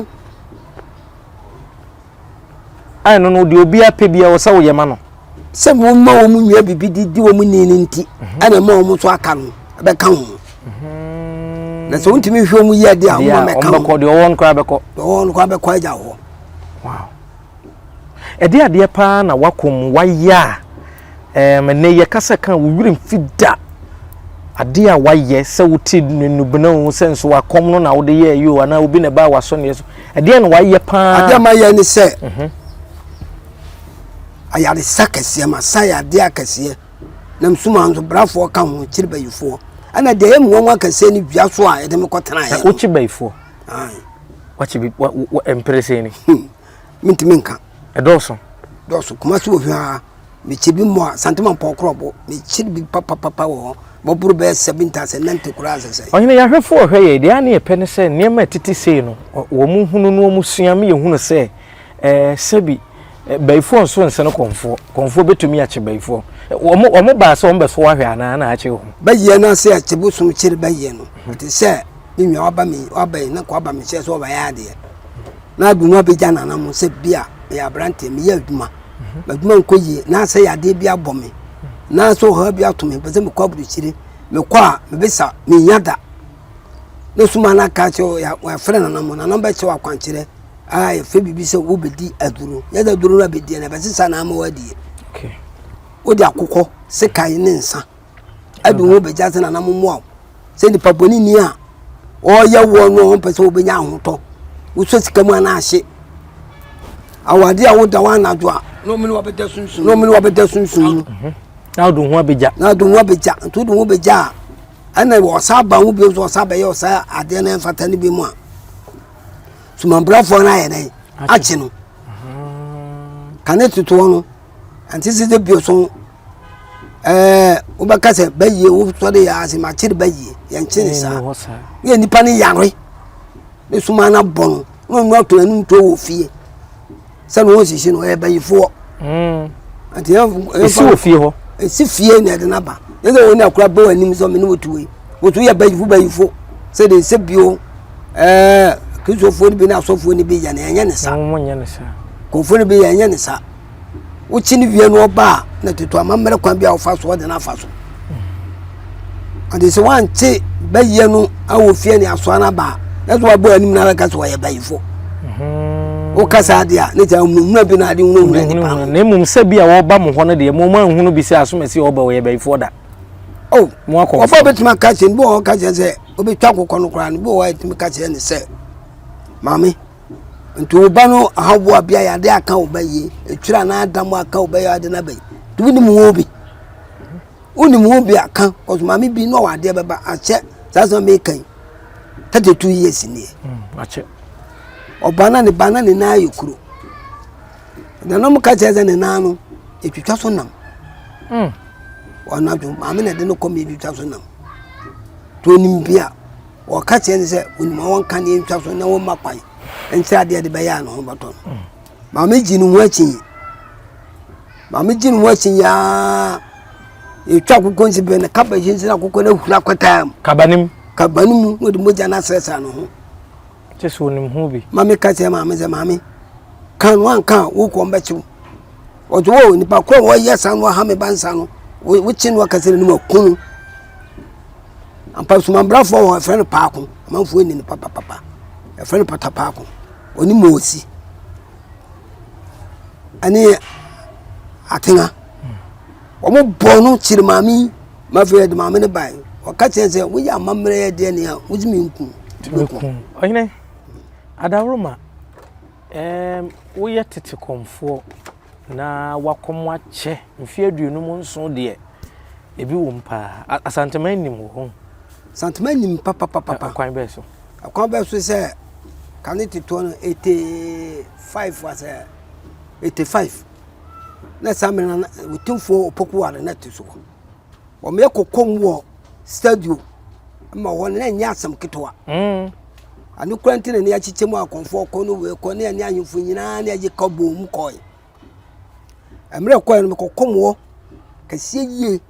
Ayɛ no no deɛ obi apɛ bia wɔ sɛ woyɛ ma no. Sɛ mo ma wɔn nua bibi di di wɔn ni no nti mhm. ɛna ɛma wɔn nso aka no ɛbɛka ho. Mhm. Na sɛ wontumi hwɛ wɔn yie deɛ a wɔn mɛka ho. Deɛ ɔwɔ no koraa bɛkɔ. Deɛ ɔwɔ no koraa bɛkɔ agya hɔ. Wow. Ɛdeɛn adeɛ paa na woakɔ mu woayɛ a ɛɛm ɛnɛ yɛkasa ka wo werɛ mfi da adeɛ a woayɛ sɛ wote nnubena o sɛ nso wakɔm no na wode yɛɛ yi o anaa obi na ɛbaa w'asɔneɛ so ɛdeɛn na woayɛ paa adeɛ a mayɛ ne sɛ mhm. ayaresa kɛseɛ masa yadeɛ akɛseɛ na msuma nso brafoɔ ka ho kyiri bayifoɔ ɛna deɛ ɛyɛ mu nwanwa kɛseɛ ne dua so a yɛde me kɔtenaeɛ no wokyi bayifoɔ wakyi bi mpere sɛ ni hmm. Mentumi nka. Ɛdɔɔso. Dɔɔso. Kumasi wɔ hwaa. Mekyi bi mmɔ a Santema mpɔn korɔbo. Mekyi bi papapapa wɔ hɔ. Bɔboro bɛyɛ 70 asɛ 90 koraa asɛ sɛ. Ɔhene, yɛn ahwɛfoɔ ɔhwɛ yɛn, deɛ a ne yɛpɛ ne sɛ nneɛma a ɛtete sei no, wɔn hunu na wɔn sua ma yɛhunu sɛ Ɛɛ sɛbi bayifoɔ nso nsene kɔmfoɔ. Kɔmfoɔ bɛtumi akye bayifoɔ. Wɔn wɔn baa sɛ wɔn bɛso ahwɛ anaa na akye wɔn. Bayie no ase akye bosom kyere bayie no. Ɛte sɛ me nua waba me waba yi na nka waba me nkyɛn sɛ ɔbɛyɛ adeɛ. Na adu no abɛgya nana mo sɛ bi a meyɛ aberanteɛ meyɛ adwuma. M'adwuma nkɔ yie na sɛ yadeɛ bi abɔ me. Na sɛ ɔhaw bi ato me pɛ sɛ mekɔ aburokyire. Mekɔ a mebisa menya da. Na suma no aka kyerɛ wɔafrɛ nana mo nana bɛkyerɛ wɔ akwankyerɛ. A yɛfrɛ biribi sɛ wobɛdi aduro. Yɛ sɛ aduro no abɛdie no ɛbɛsesa na ama woadie. Wode akokɔ, sekan ne nsa adu ho bɛgya sɛ nana mommoa wo. Sɛ nipa bɔne ni a ɔreyɛ woɔ no ɔmpɛ sɛ wobɛnya ahotɔ. Wosɔ sika mu anaa ahye. Awade a woda wo anadwo a na ɔmene wabɛda sunsum na ɔmene wabɛda sunsum mu. Mhm. Na wode ho abɛgya. Na wode ho abɛgya. Nti wode ho bɛgya a ɛna ɔsa ba ho bio nso ɔsa bɛyɛ ɔsa adeɛ no ɛmfata no bi mu a sumanbrafoɔ no ayɛ dɛn akye no kane totoɔ no ɛnte sɛ sɛ bio so ɛɛ wobɛka sɛ bɛyie wosɔre yɛ ase makyere bɛyie yɛnkye ne saa yɛ nipa no yare ne suma no abɔ no na ɔno ato anim to wɔ fie sɛ na ɔnsisi no ɔyɛ bayifoɔ mm. nti ɛsi wɔ fie hɔ ɛsi fie na ɛde no aba ne sɛ wɔn akora bɔ anim sɛ ɔmene wɔtu wei wɔtu yɛ bayifo bayifo sɛ de sɛ bio ɛɛ kristofoɔ no bi ne asɔfoɔ no bi yɛ no ɛnyɛ ne sa kɔnfoɔ no bi yɛ ɛnyɛ ne sa wokyi no wie no ɔba a na tutu amammerɛ kwan bi a wɔfa so wɔde no afa so ɔde sɛ wante bɛyɛ no awɔ fie ne asoa no aba a na sɛ wabɔ anim na bɛka sɛ wɔyɛ bayifo mhm. woka saa deɛ a ne kyɛ hunahuna bi na ade hunahuna nipa no na mmom sɛ bi a wɔba mo hɔ no deɛ mo ma nhunu bi sɛ asomasi a ɔba wɔyɛ bayifoɔ da oh mo akɔ ɔba bɛtumi aka kyerɛ no bi wɔ hɔ ka kyerɛ sɛ wobɛtwa akokɔ no koraa no bi wɔ hɔ a ɛtumi ka kyerɛ ne sɛ maame Nti wo ba no ahaw a bia yade aka wo ba yie, etwere anaa adam aka wo ba yie ade na bɛyi. Nti wonim wo bi. Wonim wo bi aka, kɔso maame bi na ɔwɔ adeɛ bɛba akyɛ saa sɛ meka yi. 32 years nie. Mm, akyɛ. Ɔba na ne ba na ne nan ayɛ kuro. Nanom ka kyerɛ sɛ ne nan no etwitwa so nam. Mm. Ɔnadwo maame na ɛde no kɔ mi etwitwa so nam. Nti onim bi a Wɔka kyerɛ no sɛ onim a wɔnka ne ntwa so na wɔmma kwan nkyerɛ adeɛ de bɛyɛ a ne ho bɛtɔ no. Maame gye ne ho akyi. Maame gye ne ho akyi yaa. Yɛtwa akokɔ nsi bɛn no kaba yi nsi na akokɔ no ahura kɔtaa mu. Kaba no mu. Kaba no mu na ɔde mogya no asrɛsrɛ ne ho. Kyɛ sɛ onim ho bi. Maame ka kyerɛ maame sɛ maame ka no anka a wokɔ mbɛkyew. Ɔdze wɔ nipa koro a wɔyɛ saa no aha me ba nsa no wokye no akasɛ no mu aku no. Ampa sumanbrafoɔ wɔ hɔ yɛfrɛ no paako amanfoɔ nni no papapapa yɛfrɛ no patapaako ɔne moosi ɛne atena wɔn bɔ no kyerɛ maame yi ma afei yɛde maame no bae wɔka kyerɛ sɛ woyɛ amammerɛ yɛ deɛ nea wogye me nku nku ɔhene adaworoma ɛɛm woyɛ tete kɔmfoɔ Na wakɔm akyɛ mfeɛ 57 deɛ, ebi wom paa. Asanteman nim wɔ hɔ. Asanteman nim papapapa. Ɛkwan bɛɛ so? Ɛkwan bɛɛ so sɛ kane tetoɔ no 85 asɛ 85 na saa mmerɛ no Otumfoɔ Opoku Ware na te soɔ. Wɔyɛ kɔkɔm wɔ stadio ma hɔ no na ɛnyɛ asɛm ketewa. Mm. Ano kura nti na ne akyekyɛ mu akɔmfoɔ kɔ no wei kɔ ne ɛne ahemfo nyinaa ne agye ka bɔɔ mu kɔe. Mmerɛ kɔe no mekɔkɔm hɔ kɛseɛ yie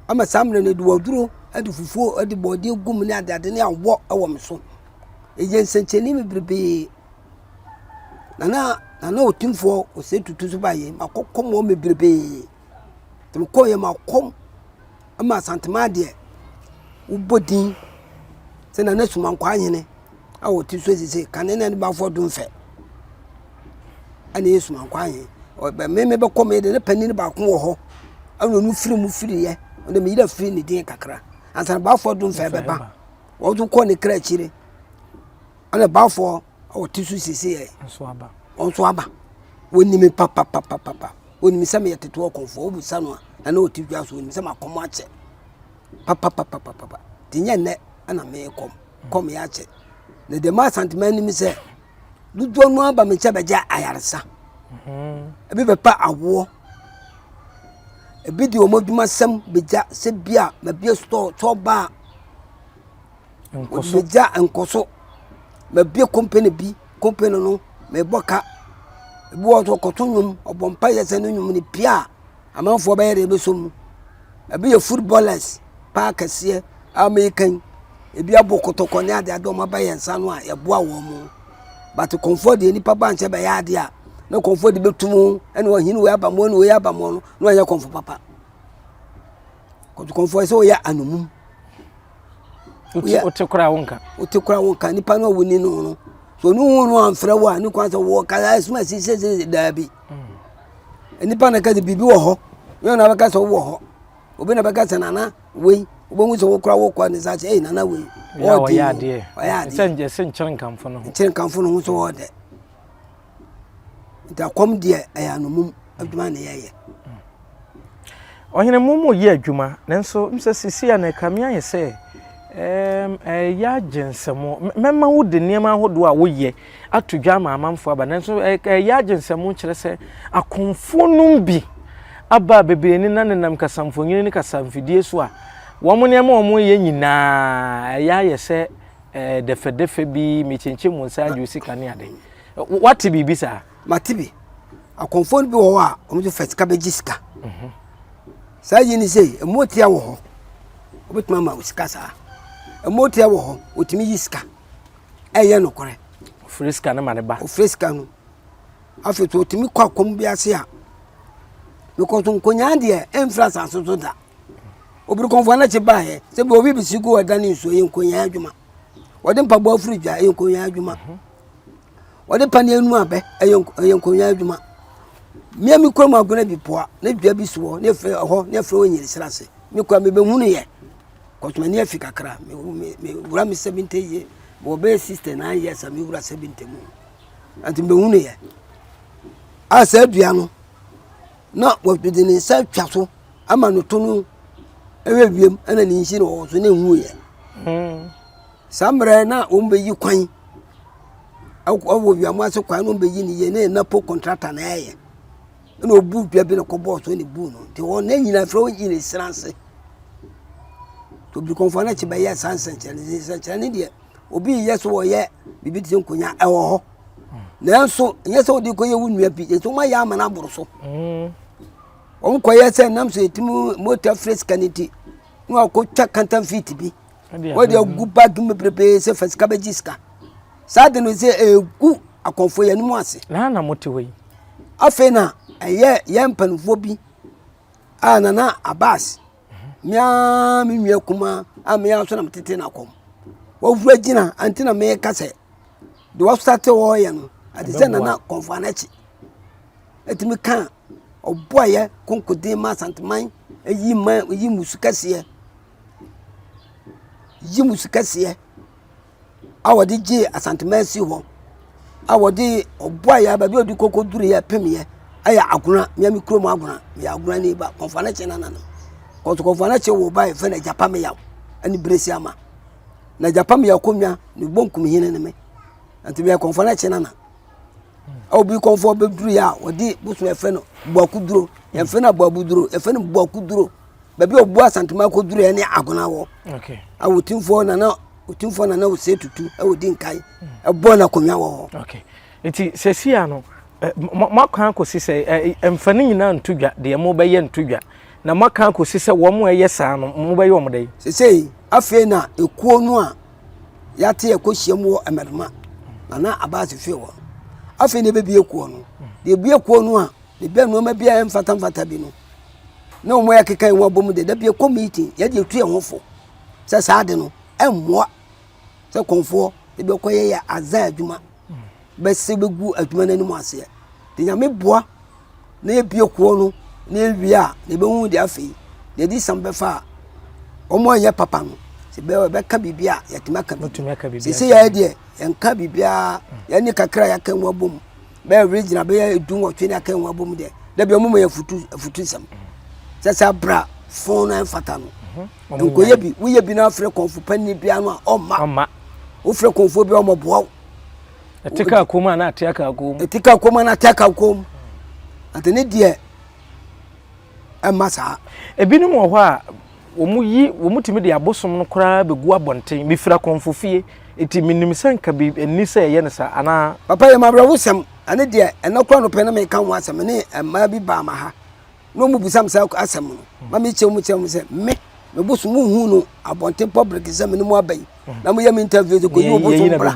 ama saa mmerɛ no de waduro de fufuo de bɔɔdeɛ gu mu ne adeade ne awɔ wɔ me so. Ɛyɛ nsɛnkyerɛnne bebrebee. Nana Nana Otumfoɔ Osei Tutu nso baeɛ makɔkɔm hɔ bebrebee. Nti mekɔeɛ makɔm ma Asanteman deɛ wobɔ din sɛ Nana Sumankwaa Hene a ɔte so sese kane na ne bafoɔ Domfɛ ɛna ɛyɛ Sumankwaa Hene. Ɔbɛ me mebɛkɔ me de ne panin baako wɔ hɔ ɛna ɔno firi mu firiiɛ ɔno me yerɛ firi ne din kakra ansa na bafoɔ Domfɛ bɛba wɔn nso kɔɔ ne kra akyire ɛna bafoɔ a ɔte so sese yɛ ɔnso aba wɔnim me papapapapa wɔnim sɛ meyɛ tete ɔkɔmfoɔ wobisa no a ɛna ɔte dwa so wɔnim sɛ makɔm akyɛ papapapapapa nti nyɛ nnɛ ɛna mekɔm kɔm yɛ akyɛ na deɛ ma asantema anim sɛ dodoɔ no aba me nkyɛn bɛgye ayaresa mhm. ebi bɛpa awoɔ ebi de wɔn adwumasɛm bɛgya sɛ bi a mabie store sɛ ɔbaa Nkɔso. Megya nkɔso. Mabue company bi, company no Mebɔ ka. Ebi wɔ hɔ nso ɔkɔto nnwom, ɔbɔ mpaeɛ sɛ ne nnwom no pue a, amanfoɔ bɛyɛ dɛ bɛsɔ mu. Ebi yɛ footballers paa kɛseɛ a meka yi. Ebi abɔ kɔtɔkɔ ne adeade a wɔaba yɛn nsa ano a yɛboa wɔn. But kɔmfoɔ deɛ nipa ba nkyɛn bɛyɛ adeɛ a na kɔmfoɔ de bɛtu mu ɛna ɔhene wei aba mu ɛna wei aba mu no na ɔnyɛ kɔmfo papa. Kɔmfoɔ sɛ ɔyɛ anomum. Wote koraa wonka. Wote koraa wonka nipa no a woni no no. So ɔno hu no amfrɛ wo a ne kwan sɛ wɔ kasa asuma si sɛ sɛ daabi. Nipa na ka sɛ biribi wɔ hɔ. Yɛn na bɛka sɛ wowɔ hɔ. Obi na bɛka sɛ nana wei wobɛhu sɛ wokora wokɔ ne nsa sɛ ei nana wei. Ɔyɛ adeɛ. Ɔyɛ adeɛ. Sɛ nkyɛ sɛ nkyerɛ nkamfo no ho. Nkyerɛ nkamfo no ho sɛ ɔɔdɛ. Nti akɔm deɛ ɛyɛ anomum adwuma na yɛyɛ. Ɔhene mo mo yɛ adwuma nanso sɛ sisi a na ɛkame ayɛ sɛ ɛyɛ agye nsɛm mɛma wo de nneɛma ahodoɔ a woyɛ ato dwa ama amanfoɔ aba nanso ɛyɛ agye nsɛm kyerɛ sɛ akomfoɔ nom bi aba a bebree ne na nenam kasamfonyini ne kasamfidie so a wɔn nneɛma a wɔyɛ nyinaa ɛyɛ ayɛ sɛ dɛfɛdɛfɛ bi mekyenkyen mo nsa agye sika ne ade wate biribi saa Mate bi. Akɔmfoɔ no bi wɔ hɔ a, wɔn nso fa sika bɛgye sika. Mhm. Saa yi ni sei, mmotia wɔ hɔ. Wobɛtumi ama wo sika saa. Mmotia wɔ hɔ, wɔtumi yi sika. Ɛyɛ nokorɛ. Ofiri sika no ma ne ba. Ofiri sika no. Afei so wɔtumi kɔ akɔm bi ase a, because nkonyaa deɛ ɛmfiri asase so da. Obiri kɔmfoɔ no akyi baeɛ sɛ bi obi bɛsi gu ɔda ne nsuo yɛ nkonyaa adwuma. Wɔde mpaboa firi dwa ɛyɛ nkonyaa adwuma. Mhm. Wɔde paneɛ nu abɛ ɛyɛ ɛyɛ nkonnwa adwuma. Mmea mi kurom agona bi poa ne dua bi si hɔ ne efrɛ ɛhɔ ne efrɛ wɔ nyirisira ase. Me kura me bɛhunu yɛ. Kɔtuma ni afi kakra me me me wura me 70 yie wɔ bɛyɛ 69 years a me wura 70 mu. Nti me bɛhunu yɛ. A saa dua no na wɔde ne nsa atwa so ama no to no ɛwɛ wiem ɛna ne nsi na ɔwɔ so na ehu yɛ. Hmm. Saa mmerɛ na wɔn bɛyi kwan. Ɛwɔ wiamu ase kwan no bɛyi ne yie ne napo kɔntrata na ɛyɛ ɛna ɔbu dua bi na kɔbɔɔ so na ebu no nti wɔn ne nyinaa fɛ wɔn nyina esira ase obi kɔnfɔ no akyi bɛyɛ saa nsɛnkyerɛnne nsɛnkyerɛnne deɛ obi yɛ so wɔyɛ biribi te sɛ nkonya ɛwɔ hɔ nanso nyɛ sɛ wɔde kɔyɛ wo nua bi nso wɔn ayɛ ama no aboro so mm. wɔn kɔyɛ sɛ nam so yɛtumi mota firi sika no ti na wakɔtwa kantanfit bi wɔde agu bag mu bebrebe sɛ fa sika bɛgye sika saa de no sɛ ɛgu akɔmfoɔ yɛn anim ase. Na na mote hɔ yi. Afei na ɛyɛ yɛn mpanimfoɔ bi a nana Abbas mmea me nua kumaa a mmea nso na metete no akɔm wɔwura gyina ante na meka sɛ deɛ wɔsate wɔyɛ no ade sɛ nana kɔmfoɔ anakyi ɛtumi ka ɔboayɛ konkoden ma asanteman ɛyi ma ɛyi musu kɛseɛ yi musu kɛseɛ a wɔde gyee Asanteman sii hɔ a wɔde ɔboaeɛ a baabi a wɔde kɔ kɔduruiɛ pemeeɛ yɛ Agona, me ara me kurom Agona. Meyɛ Agonani ba, Kɔmfo Anokye nana no. Kɔso Kɔmfo Anokye woo ba a yɛfrɛ no Agyapa Meyaw ne Beresi Ama. Na Agyapa Meyaw akonnwa ne Bonkumhene ne me. Nti meyɛ Kɔmfo Anokye nana. Obi kɔmfo bɛduruiɛ a wɔde bosom yɛfrɛ no Boakuduro. Yɛmfrɛ no Aboabuduro, yɛfrɛ no Boakuduro. Baabi a ɔbu Asanteman kɔduruiɛ ne Agona wɔ. A Otumfoɔ Nana Otumfoɔ Nana Osei Tutu ɛwɔ di nkan ɛbɔ n'akonnwa wɔ hɔ. Okay. Nti sɛsi a no moaka akɔsi sɛ mfa ne nyinaa nto dwa deɛ mobɛyɛ nto dwa na moaka akɔsi sɛ wɔn a ɛyɛ saa no mobɛyɛ wɔn dɛn? Sesei afei na ekuo no a yɛate ɛkɔhyia mu wɔ Mmɛdoma Nana Abaase fie hɔ afei na ɛbɛbie kuo no deɛ ebie kuo no a ebia nneɛma bi a ɛmfata mfata bi no na wɔn akeka yɛn ho abom de da bi ɛkɔ meeting yɛde etu yɛn ho fo sɛ saa ade no ɛmmoa sɛ kɔnfoɔ ebi ɔkɔ yɛ yɛ azan adwuma bɛsɛ bɛgu adwuma no anim aseɛ de nyame boa na yɛbie kuo no na yɛwie a na yɛbɛhu deɛ afei deɛ di sam bɛfa a wɔn a yɛ papa no sɛ bɛyɛ bɛka biribi a yɛtumi aka biribi sɛ sɛ yɛyɛ deɛ yɛnka biribiara yɛne kakra yɛaka mu abom bɛyɛ regional bɛyɛ 18 ne aka ho abom deɛ dabi ɔmo ma yɛ afutu afutu nsɛm sɛ sɛ abra fon na ɛmfata no mhm. nkɔyɛ bi woyɛ bi na afrɛ kɔnfo panyin bia no a ɔmma wofrɛ kɔnfo bi a ɔmɔ boa wo ɛte kaa kom a na ate aka kom ɛte kaa kom a na ate aka kom ante ne deɛ ɛmma saa ebinom wɔ hɔ a wɔn yi wɔn tumi de abosom no koraa bɛgu abɔnten mefiri akɔnfo fie. Eti menim sɛ nka bi ɛnni sɛ yɛyɛ no saa anaa. Papa yɛ m'awerɛhosɛm ɛne deɛ ɛnɛ koraa nɔpɛ na meka ho asɛm me ne mmaa bi baa ma ha na wɔn bisa me saa asɛm no ma mekyerɛ mu kyerɛ mu sɛ me me bosom mo hu no abɔnten public sɛ me ne mo aba yi na mo yɛ me interview sɛ kɔyi wo bosom bra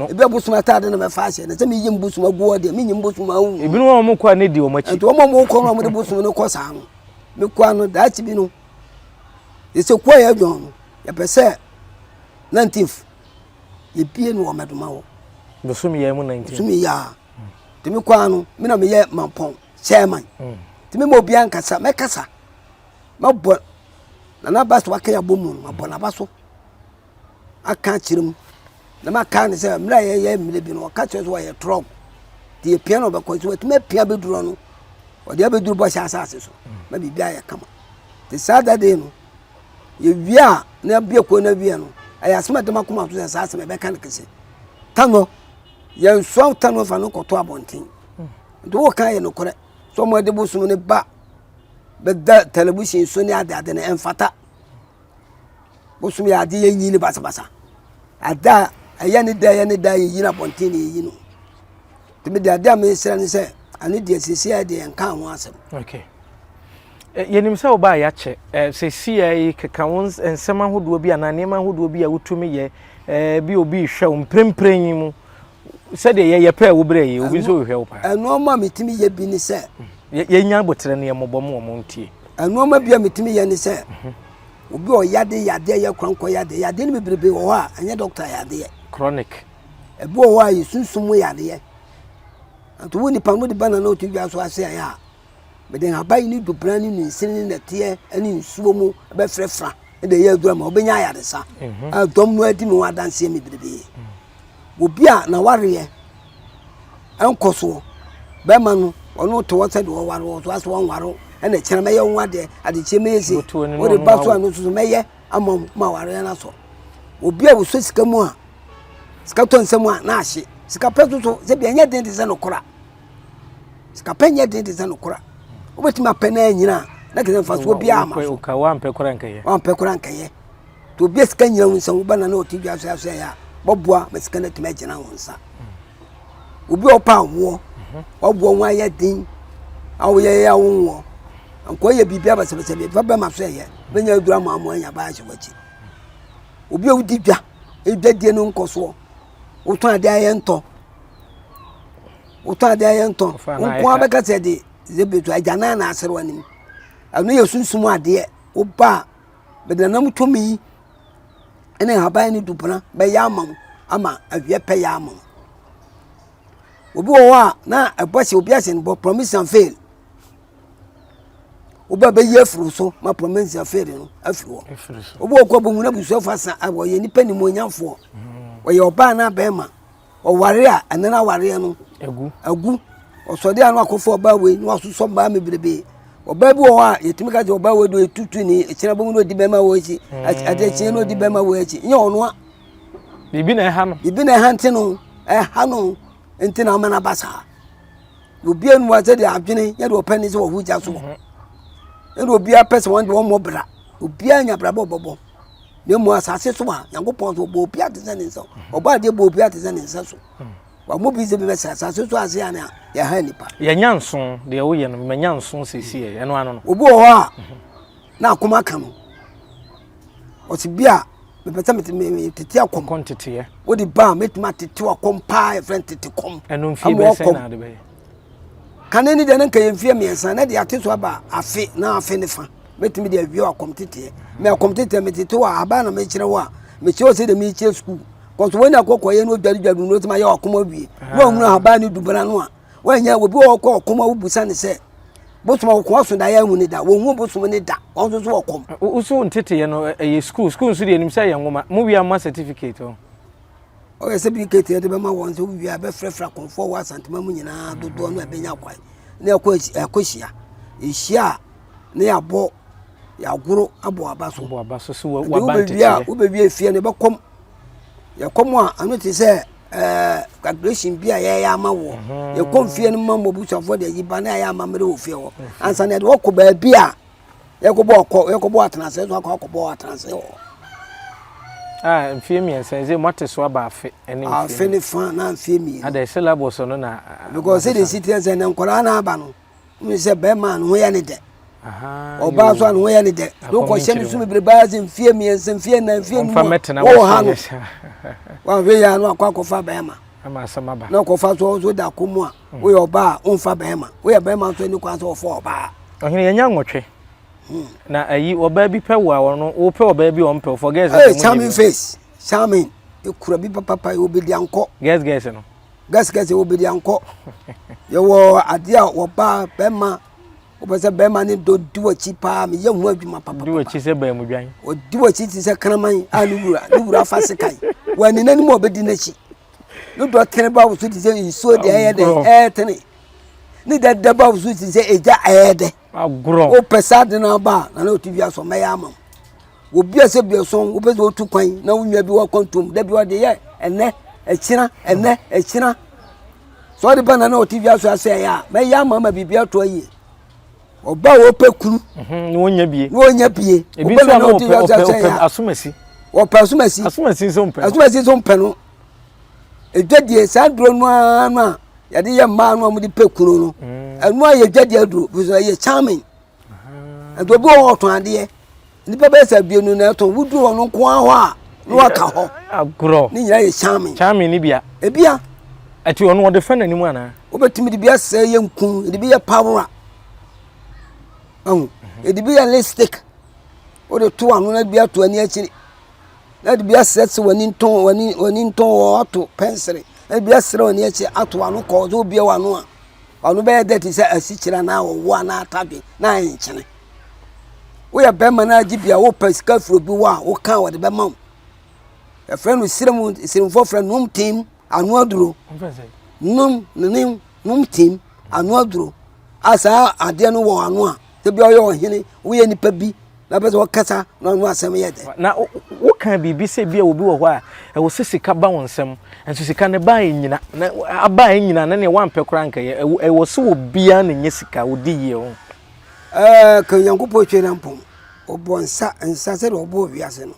ebi a bosom ataade na mɛfa ahyɛ na sɛ meyi me bosom agu hɔ deɛ menyi me bosom ahu ebinom a wɔn kɔ a ne di wɔn akyi nti wɔn a wɔn kɔ no a wɔde bosom no kɔ saa no mekɔ ano daakye bi no yɛsɛ kuo a yɛdwɔn no yɛpɛ sɛ 19th yɛbie no wɔ mɛdoma hɔ bosom yɛ mu 19 bosom yɛ a nti mekɔ ano me na meyɛ mampɔn chairman nti mema obiara nkasa mɛkasa mɛbɔ nana ba so waka yɛ abɔ mu no mabɔ n'aba so aka akyerɛ mu na maka ne sɛ mmerɛ a yɛyɛ mmerɛ bi no ɔka kyerɛ sɛ wɔyɛ trɔg nti yɛpia na ɔbɛkɔ nti watumi apia bɛduru no ɔde abɛduru bɔhyɛ asase so ma biribi ayɛ kama nti saa da de no yɛwie a na abue kuo no awie no ɛyɛ asɛm a ɛda m'akoma so sɛ saa asɛm ɛbɛka no kɛse tanɔ yɛnsoa tanɔ fa no kɔto abɔnten nti woka yɛ nokorɛ sɛ ɔmo de bosom no ba bɛda television so ne ade ade no ɛmfata bosom yɛ ade yɛnyi no basabasa ada a ɛyɛ ne da ɛyɛ ne da yɛyi no abɔnten na yɛyi no nti mede ade a mesrɛ ne sɛ ɛno deɛ seesei a deɛ yɛnka ho asɛm okay. Eh, yɛnim sɛ wobaa yɛakyɛ eh, seesei yi keka wo nsɛm ahodoɔ bi anaa nneɛma ahodoɔ bi a wotumi yɛ eh, bi obi rehwɛ wo mprempren yi mu sɛdeɛ yɛyɛ pɛɛ wo berɛ yi obi nso rehwɛ wo paa nneɛma a metumi yɛ bi ne sɛ hmm. yɛnya aboterɛ no yɛmmɔbɔ mu wɔn ntie nneɛma bi a metumi yɛ ne sɛ mhm. obi a ɔyade yadeɛ yɛ korankɔ yadeɛ yadeɛ no bebrebe wɔ hɔ a ɛnyɛ dɔkta yadeɛ chronic ebi wɔ hɔ a yɛ sunsum mu yadeɛ nti wo nipa no de ba na na ɔte dwa so ase ayɛ a mede nhaban ne dubena ne ninsini ne nɛteɛ ne nsuo mu bɛfrɛfra de ɛyɛ aduru ama wobɛnya ayaresa mhm. a dɔm no adi me ho adanseɛ me bebrebe obi a n'awareɛ nkɔ soɔ bɛrima no ɔno te hɔ sɛ deɛ ɔware wɔ so asɛ wɔnware ɛna kyerɛ mɛyɛ wo adeɛ adekyeɛ mɛyɛ sei wode ba so a no nso so mɛyɛ ama ma awareɛ no asɔ obi a wɔsɔ sika mu a sika tɔ nsam a na ahye sika pɛ so so sɛ bia ɛnyɛ den te sɛ nokora sika pɛ nyɛ den te sɛ nokora wobɛtumi apɛ no anyina a na kɛsɛ mfasoɔ biara ama so wampɛ kora nkɛyɛ wampɛ kora nkɛyɛ nti obi a sika nyina wo nsa woba na na ɔte dwa so aso yɛ a bɔboa ma sika no atumi agyina wo nsa obi a ɔpɛ awoɔ waboɔ ho ayɛ den a woyɛ yɛ a wonwoɔ nkɔ yɛ biribi abasabasa bi fa bɛma so ɛyɛ bɛnya aduru ama amoa anya baa hyɛ w'akyi obi a wodi dwa edwadie no nkɔsoɔ wotɔn adeɛ ayɛ ntɔ wotɔn adeɛ ayɛ ntɔ nko ara bɛka sɛ de zebeto agyanan na asere w'anim ɛno yɛ sunsum adeɛ woba a mede nanam tumi ne nhaban ne dubona bɛyɛ ama wo ama awie pɛ yɛ ama wo obi wɔ hɔ a na ɛbɔ sɛ obi ahyɛ no bɔ promise and fail woba bɛyi afiri wo so ma promise and fail no afiri hɔ obi wɔ kɔ bɔhu no abusuafo asa wɔyɛ nipa nimonyamfoɔ mm. wɔyɛ ɔbaa na bɛrima ɔware a ɛne no awareɛ no agu ɔsɔde a no akɔfo ɔbaa wei na wasosɔ mmaa bebrebe ɔbaa bi wɔ hɔ a yɛtumi ka sɛ ɔbaa wei de ɔtutu ni ɛkyina bɛmu na ɔdi bɛrima wɔ akyi adeɛ kyina na ɔdi bɛrima wɔ akyi nyɛ ɔno a biribi na ɛha no biribi na ɛha nti no ɛha no nti na ama no aba saa obiara nu wa sɛ deɛ adwene yɛ deɛ ɔpɛ ne sɛ wɔho gya so mhm. ɛna obiara pɛ sɛ wɔn de wɔn mmɔ bra obiara nya brabɔ bɔbɔ na mmom asase so a nyankopɔn so ɔbɔ obiara te sɛ ne nsa mhm. ɔbɔ adeɛ bɔ obiara te sɛ ne nsa so mhm. wɔn bi sɛ bi bɛsɛ asase so ase a yɛha nipa. yɛnya nso deɛ woyɛ no manya nso siesie yɛ ɛno ano no. obi wɔ hɔ a na akoma ka no ɔsi bi a mepɛ sɛ mete metete akɔm. Kɔ nteteɛ. Wode ba a mɛtumi atete akɔm paa yɛfrɛ no tete kɔm. Ɛno mfie bɛyɛ sɛn na ade bɛyɛ? Kane ne deɛ ne nka yɛ mfie mmiɛnsa na deɛ ate so aba afe na afe ne fa mɛtumi de awie akɔm teteɛ. Mɛ akɔm teteɛ metete wɔ ahaban na mekyerɛ wɔ a mekyerɛ wɔ sɛ deɛ mekyerɛ sukuu. Kɔnso wɔn nyɛ akɔkɔ yɛ no dware dware no tuma yɛ akɔm awie. Na wɔn ahaban ne dubana no a wɔnyɛ obi wɔ kɔ ɔkɔm a wobusa ne sɛ bosom a wɔkɔn aso da yɛ ahu ne da wɔn hu bosom ne da wɔn nso so wɔ kɔm. Woso nteteyɛ no ɛyɛ sukuu sukuu nso deɛ anim sɛ ɛyɛ nwoma mo wia ma certificate o. Ɔyɛ certificate yɛde bɛma wɔn sɛ wowia bɛfrɛfrɛ akɔmfoɔ wɔ Asantema mu nyinaa dodoɔ no ɛbɛnya kwan na ɛkɔ ɛkɔ hyia ɛhyia a na yɛabɔ yɛagoro abɔ aba so abɔ aba so so waba nteteyɛ wobɛwie efie no ɛbɛkɔm yɛkɔm a ɛno te sɛ ɛɛ calculation bi a yɛyɛ ama wɔ mhm. yɛkɔ mfie no ma mmabusuafoɔ de ayi ba na yɛayɛ amammerɛ wɔ fie hɔ ansa na yɛde wɔkɔ baabi a yɛkɔbɔ ɔkɔ yɛkɔbɔ atenase so akɔ akɔbɔ atenase hɔ. Ah, mfie mmiɛnsa ɛsɛ moate so aba afe ne mfie. Afe ne fa na mfie mmienu. Ada syllabus no na. Because sɛ de si teɛ sɛ ne nkwadaa na aba no, wohu sɛ bɛrima no ho yɛ ne dɛ. Ɔbaa nso a ne ho yɛ ne dɛ. Ne wokɔhyɛ ne so bebree baa sɛ mfie mmiɛnsa, mfie nnan, mfie num a wɔwɔ ha no. Wɔahwɛ yɛ ano akɔ akɔfa bɛrima. Na ɔkɔfa so so da ko mu a, woyɛ ɔbaa a womfa bɛrima. Woyɛ bɛrima nso ani kwan sɛ wɔfa ɔbaa. Ɔhene yɛnya nwɔtwe. Na ayi ɔbaa bi pɛ wo a ɔno wopɛ ɔbaa bi a ɔmpɛ wo for girls. Hey, charming face, charming. Ekura bi papapa yɛ obedi ankɔ. Girls girls no. Girls girls yɛ obedi ankɔ. Yɛwɔ adeɛ a wɔbaa bɛrima wopɛ sɛ bɛrima ne dɔ di w'akyi paa meyɛ ho adwuma papapa. Di w'akyi sɛ bɛn Ɔdi w'akyi te sɛ kraman a ne wura ne wura afa sekan. Wɔani n'anim a ɔbɛdi n'akyi. Ne dɔ tene ba wo so te sɛ nsuo deɛ ɛyɛ dɛ ɛɛtene. Ne dɛ dɛ ba wo so te sɛ egya ɛyɛ dɛ. Agorɔ. Wopɛ saa ade no aba a, na na ɔte wiase ɔmɛyɛ ama wo. Obi a sɛ biɔsɔn, wopɛ sɛ wotu kwan na wo nua bi wɔ akwantuom, da bi ɔde yɛ ɛnɛ, ɛkyena, ɛnɛ, ɛkyena. Sɛ ɔde ba na na ɔte wiase asɛ ɛyɛ a, mɛyɛ ama ma biribi ato ayie. Ɔba a wɔpɛ kunu. Mhm, na wɔnya bie. Na wɔnya bie. Ebi nso a na ɔpɛ ɔpɛ ɔpɛ asomasi. Ɔpɛ asomasi. Asomasi nso mpɛ no. Asomasi nso mpɛ no. Edwadie saa aduro no ara no a yɛde yɛ mmaa no a wɔde pɛ kunu no mm. ɛno a yɛ dwadie aduro bi so ɛyɛ charming nti obi wɔ hɔ ɔtɔn adeɛ nipa bɛyɛ sɛ abienu na ɛtɔn woduru hɔ no nko ara hɔ a na waka hɔ agorɔ ne nyinaa yɛ charming charming ni bia ebia ɛti ɔno ɔde fɛ n'anim anaa wobɛtumi de bi asɛ yɛ nku de bi yɛ pawora ɛho de bi yɛ lipstick wode to ano na bi ato ani akyiri na de bi asrɛsrɛ w'ani ntɔn w'ani w'ani ntɔn wɔ ato pɛnsere na de bi asrɛ w'ani akyi ato w'ano kɔɔ sɛ obie w'ano a w'ano bɛyɛ dɛ te sɛ asikyire anaa ɔwɔ anaa atadwe na ayɛ nkyene woyɛ bɛrima no agye bi a wopɛ sika firi obi hɔ a woka a wɔde bɛma wo yɛfrɛ no sirem siremfoɔ frɛ no nom tim ano aduro nom ne nom tim ano aduro a saa adeɛ no wɔ ano a sɛ bi ɔyɛ ɔhene woyɛ nipa bi na bɛ sɛ ɔkasa na ɔno asɛm yɛ dɛ. Na woka biribi sɛ bi a obi wɔ hɔ a ɛwɔ sɛ sika ba wo nsam nso sika no ba ɛnyina na aba ɛnyina na nea wampɛ koraa nka yɛ ɛwɔ sɛ obiara na nya sika odi yie ho. Ɛɛ ka Onyankopɔn twe na mpɔn ɔbɔ nsa nsa sɛdeɛ ɔbɔ wiase no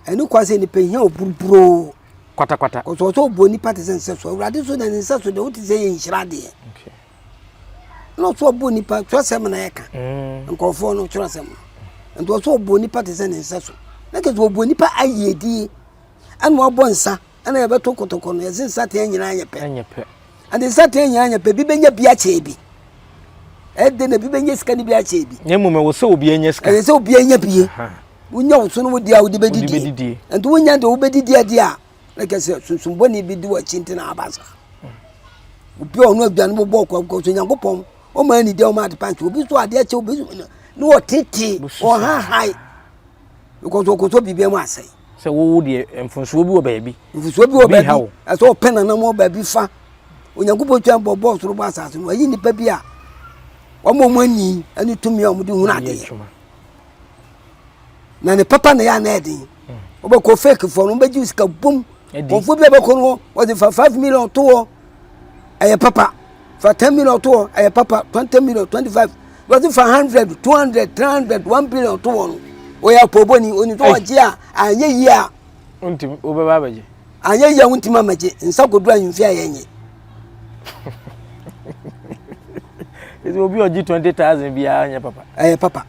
ɛne kwa sɛ nipa hia oburuburo kwatakwata kɔsɔ sɛ ɔbɔ nipa te sɛ nsɛ so awurade so na ne nsa so deɛ wote sɛ yɛ nhyira deɛ okay. na ɔsɛ ɔbɔ nipa twerɛsɛm na ɛka mm. nkurɔfoɔ no twerɛsɛm no nti ɔsɛ ɔbɔ nipa te sɛ ne nsa so na kɛ sɛ ɔbɔ nipa ayiedie ɛna wabɔ nsa ɛna yɛbɛto kɔtɔkɔ no yɛse nsa teɛ nyinaa nyɛ pɛ ɛnti nsa teɛ nyinaa nyɛ pɛ bi bɛnya bi akyɛɛ bi ɛde na bi bɛnya sika no bi akyɛɛ bi na mmom ɛwɔ sɛ obi anya sika ɛsɛ sɛ obi anya bie wonya wo so no wodi a wode bɛdidie nti wonya deɛ wobɛdidie adeɛ a na kyerɛ sɛ sunsum bɔne bi di w'akyi nti na aba saa obi a ɔno aduane bɔbɔ kɔ so nyankopɔn ɔma anidi ɔma ade pa nkyɛ obi so adeɛ kyɛ obi so ne wɔtete ɔhahae because ɔkɔsɔ biribi mu asɛe sɛ wowo deɛ mfonsoɔ bi wɔ baabi mfonsoɔ bi wɔ baabi ɛsɛ ɔpɛ nanam wɔ baabi fa onyankopɔn twa bɔ bɔɔ soro bɔ asase no wayi nnipa bi a wɔn wɔn ani ne tumi a wɔde hunu adeɛ na ne papa na yɛ ana ɛden wobɛkɔ fake fɔ no wobɛgye sika bom kɔnfo bi a bɛkɔ no wɔde fa 5 million to hɔ ɛyɛ papa fa 10 million to hɔ ɛyɛ papa 20 million 25 wɔde fa 100 200 300 1 billion to hɔ no wɔyɛ apɔbɔni oni sɛ wɔgye a anyɛ yie a wontumi wobɛba abɛgye anyɛ yie a wontumi amagye nsa kɔduru ahemfie a yɛnyɛ ɛsɛ obi ɔgye 20000 biara nyɛ papa ɛyɛ papa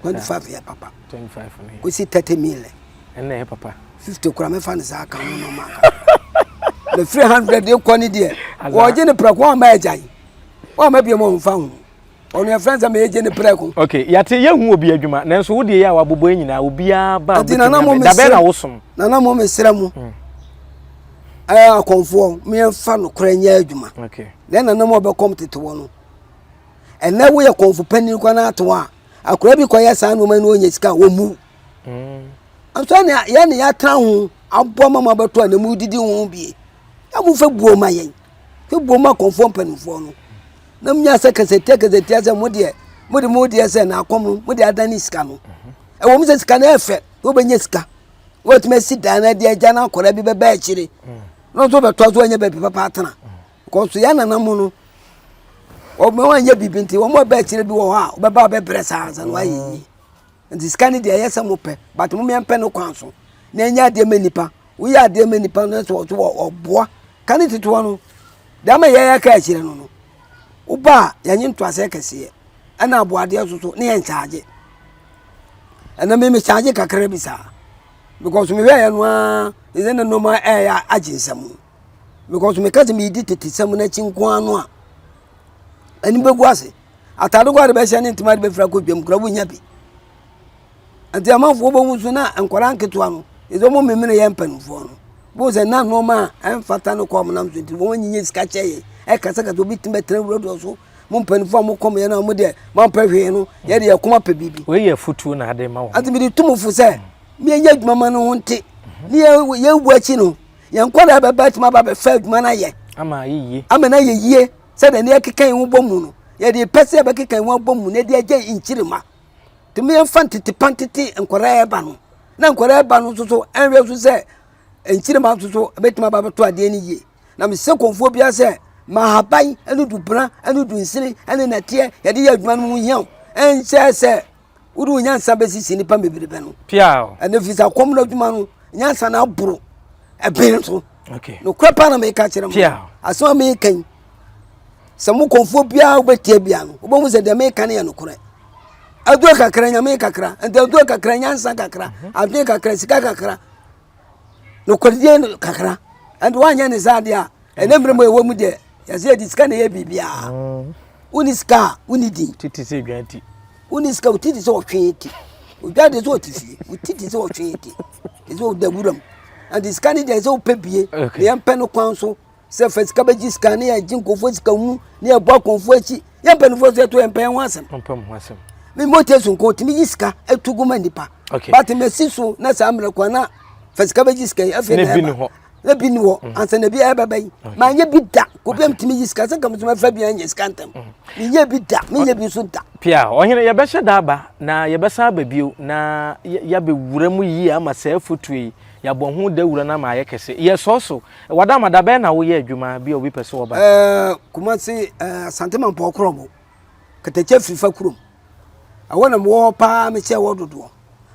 25 yɛ papa 25 no yɛ kɔsi 30 mil ɛnna ɛyɛ papa 50 kora mɛfa no saa ka ho na ɔma aka na firi 100 kɔ ne deɛ wɔgye ne prɛko ama agyae wɔama biom ɔmfa ho ɔno yɛfrɛ sɛ meyɛgye ne prɛko ok yɛate yɛhu obi adwuma nanso wo deɛ yɛ a wabobɔ yi nyinaa obiara ba wobɛtumi dabɛn na wosom nana mo mesrɛ mo hmm. ɛɛ akɔmfoɔ meyɛmfa nokorɛ nyɛ adwuma na nana mo ɔbɛkɔm tete wɔ no ɛnɛ woyɛ kɔmfo panin kɔ no ato a akora bi kɔyɛ saa nneɛma no ɔnya sika a wɔmmu mm. nso ɛne yɛn ne yɛatena ho aboa ma mo abɛto a na mu didi ho bie na mo fɛ buo ma yɛn fɛ buo ma kɔnfoɔ mpanimfoɔ no na mo nya sɛ kasatia kasatia sɛ mo deɛ mo de mo deɛ sɛ na akɔm no mo de adane sika no ɛwɔ mo sɛ sika no ɛfɛ na wobɛnya sika wɔtumi asi dan no adi agya no akɔra bi bɛbɛ akyire na nso bɛtɔ so anya baabi papa atena kɔso yɛn nana mu no wɔn anyɛ biribi nti wɔn a ɛbɛ akyire bi wɔ hɔ a wɔbɛba abɛbrɛ saa ansa na wɔayɛ yie nti sika no deɛ ɛyɛ sɛ mo pɛ but mo yɛn pɛ no kwan so. na ɛnyɛ adeɛ ma nipa. Woyɛ adeɛ ma nipa no sɛ ɔso ɔboa. Ka ne tetewa no, deɛ ama yɛyɛ ka akyire no no, woba a yɛnye ntoaseɛ kɛseɛ ɛna aboadeɛ nso so ne yɛn kyaagye. Ɛna me mekyagye kakra bi saa because mehwɛeɛ no ara ɛsɛ na nneɛma ɛyɛ agye nsam because meka sɛ medi tete sɛm no akyi nko ara no a ɛni bɛgu ase atade kɔ a de bɛhyɛ ne ntoma de bɛfira kɔ dwam kora wonya bi nti amanfoɔ bɛhu so na nkwadaa nketewa no ɛsɛ wɔn memene yɛ mpanimfoɔ no bó sɛ na nneɛma a ɛmfata no kɔ wɔn nam so nti wɔn anyinya sika kyɛ yɛ ɛkasakasa obi tumi bɛtena wura doɔ so mo mpanimfoɔ a mokɔm yɛn a mo deɛ moampɛ hwee no yɛ deɛ yɛkɔm apɛ biribi. Wei yɛ afotuo na ade ma wɔn. Ati mede tu mo fo sɛ yɛnyɛ adwuma ma no ho nte ne yɛwu akyi no yɛn nkwadaa bɛba atumi aba bɛfa adwuma no ayɛ ama ayɛ yie ama no ayɛ yie sɛdeɛ ne yɛkeka yɛn ho bɔ mu no yɛde pɛ sɛ yɛbɛkeka yɛn ho abɔ mu na yɛde agya nkyirima tumi yɛmfa ntete pa ntete nkwadaa ɛba no na nkwadaa ɛba no nso so ɛnhwɛ so sɛ nkyirima nso so ɛbɛtumi aba bɛto adeɛ no yie Na mesɛ kɔmfoɔ biara sɛ, ma ahaban ne dubena ne dunsini ne nɛteɛ yɛde yɛ adwuma no ho hia wo. Ɛnkyɛ sɛ wode wo nyansa bɛsisi nnipa bebrebe no. Ɛno firi sɛ akɔm no adwuma no nyansa no aboro ɛbɛn so. Nokorɛ paa na meka kyerɛ mo. Asɛm a meka yi, sɛ mo kɔmfoɔ biara wobɛtie bia no, wobɛhu sɛ deɛ meka no yɛ nokorɛ. Aduro kakra, nyame kakra, nti aduro kakra, nyansa kakra, mhm. adwene kakra, sika kakra. Nokorɛdie no kakra. Ɛnde woanyɛ ne saa deɛ a, ɛnɛ mmerɛ mu ɛwɔ mu deɛ, yɛsɛ yɛde sika na ɛyɛ biribiara. Mm. Wonni sika a, wonni din. Titi sɛ dwan ti. Wonni sika, wo ti te sɛ ɔtwe ti. Odwa de sɛ ɔte fie, wo ti te sɛ ɔtwe ti. Te sɛ ɔda wuram. Ɛnde sika ne deɛ sɛ wopɛ bie, na yɛmpɛ no kwan so. Sɛ fa sika bɛgye sika ne yɛgye nkurɔfoɔ sika mu ne yɛbɔ akɔmfoɔ akyi. Yɛn mpanimfoɔ nso yɛto yɛn mpɛ ho asɛm. Mpɛ ho asɛm. Me mote so nko tumi yi sika etu gu ma nipa. Okay. But mesi so na saa mmerɛ kwan na fa sika bɛgye sika yi afei na ɛba. Na bi ni hɔ. Mm. Ansa na bi ɛbɛba yi. Ma nyɛ bi da. Ko bi tumi yi sika sɛ kam so mɛfa bi anyɛ sika ntɛm. Mm. Menyɛ bi da. Menyɛ bi nso da. Pia, ɔhene yɛbɛhyɛ da aba na yɛbɛsan aba bio na yɛabɛwura mu yie ama saa afotuo yi yɛabɔ ho dawura no ama ayɛ kɛse. Yɛsɔɔ so Wadama, da bɛn na woyɛ adwuma bi a obi pɛ sɛ ɔba? Ɛɛ Kumasi ɛɛ Asante Mampɔn Korɔbo, Katakyɛ Firifa kurom. Ɛhɔ na mewɔ hɔ paa mekyɛ wɔ dodoɔ.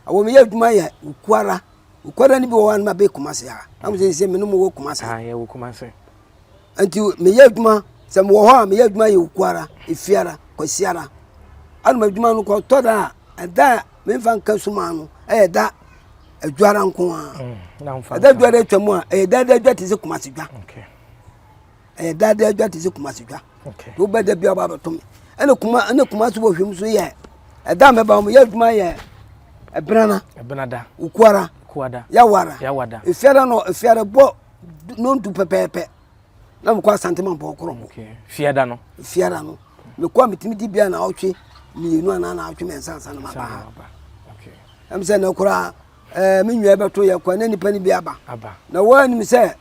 Ɛwɔ meyɛ adwuma yɛ Okuara. Okuara no bi wɔ hɔ a na mabɛ Kumasi ha. Na mo sɛ sɛ me ne mo wɔ Kumasi. Ah, yɛwɔ Kumasi. Nti meyɛ adwuma sɛ mewɔ hɔ a meyɛ adwuma yɛ Okuara, Efiara, Kwasiara. Ɛna adwuma no kɔtɔ da a ɛda a memfa nka suma no ɛyɛ da adwara nko ara mm, ɛda adwara atwa mu a ɛyɛ dada adwa te sɛ kumase dwa ɛyɛ dada adwa te sɛ kumase dwa to wobɛ da bi a wobɛbɛto me ɛna kuma ɛna kumase wɔ hwem so yɛ ɛda mɛba wɔn yɛ adwuma yɛ ɛbenana ɛbenada okuara yawara yawada efiara no efiara bɔ nontu pɛpɛɛpɛ na mekɔ asante ma mpɔ korɔ mo fiada no fiada no mekɔ a metumi di bia na ɔtwe mmienu anaa na ɔtwe mmiɛnsa ansa na maba ha ɛm sɛ na koraa ɛɛ me nua bɛto yɛ kɔ na nipa no bi aba na wɔanim sɛ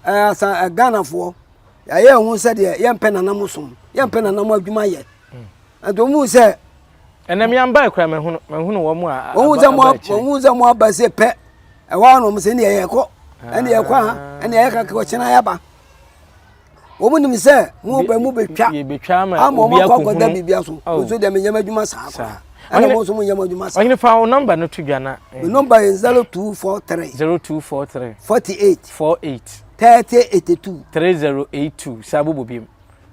ɛɛ asa ɛɛ ghanafoɔ yɛayɛ ho sɛ deɛ yɛmpɛ nanam som yɛmpɛ nanam adwuma yɛ mm. nti wɔn mu sɛ ɛnna mi amba ekura mɛhunu mɛhunu wɔn a wɔn sɛ mo wɔn sɛ mo aba se pɛ ɛhɔ ara na wɔn sɛ ɛnna yɛ kɔ ɛnna yɛ kɔ ha ɛnna yɛ kakra ɔkyena yɛ ba wɔn nim sɛ mo bɛ mo bɛ twa ama wɔn akɔ akɔda biribi aso oh. nso deɛ menyɛ m'adwuma saa koraa ɛna mo nso mo nyɛ mo adwuma saa. ɔnyini fa wo nɔmba no to dwa na. Eh. Me nɔmba yɛ 0243. 0243. 48. 48. 30 82. 3082 saa bobɔ bi mu.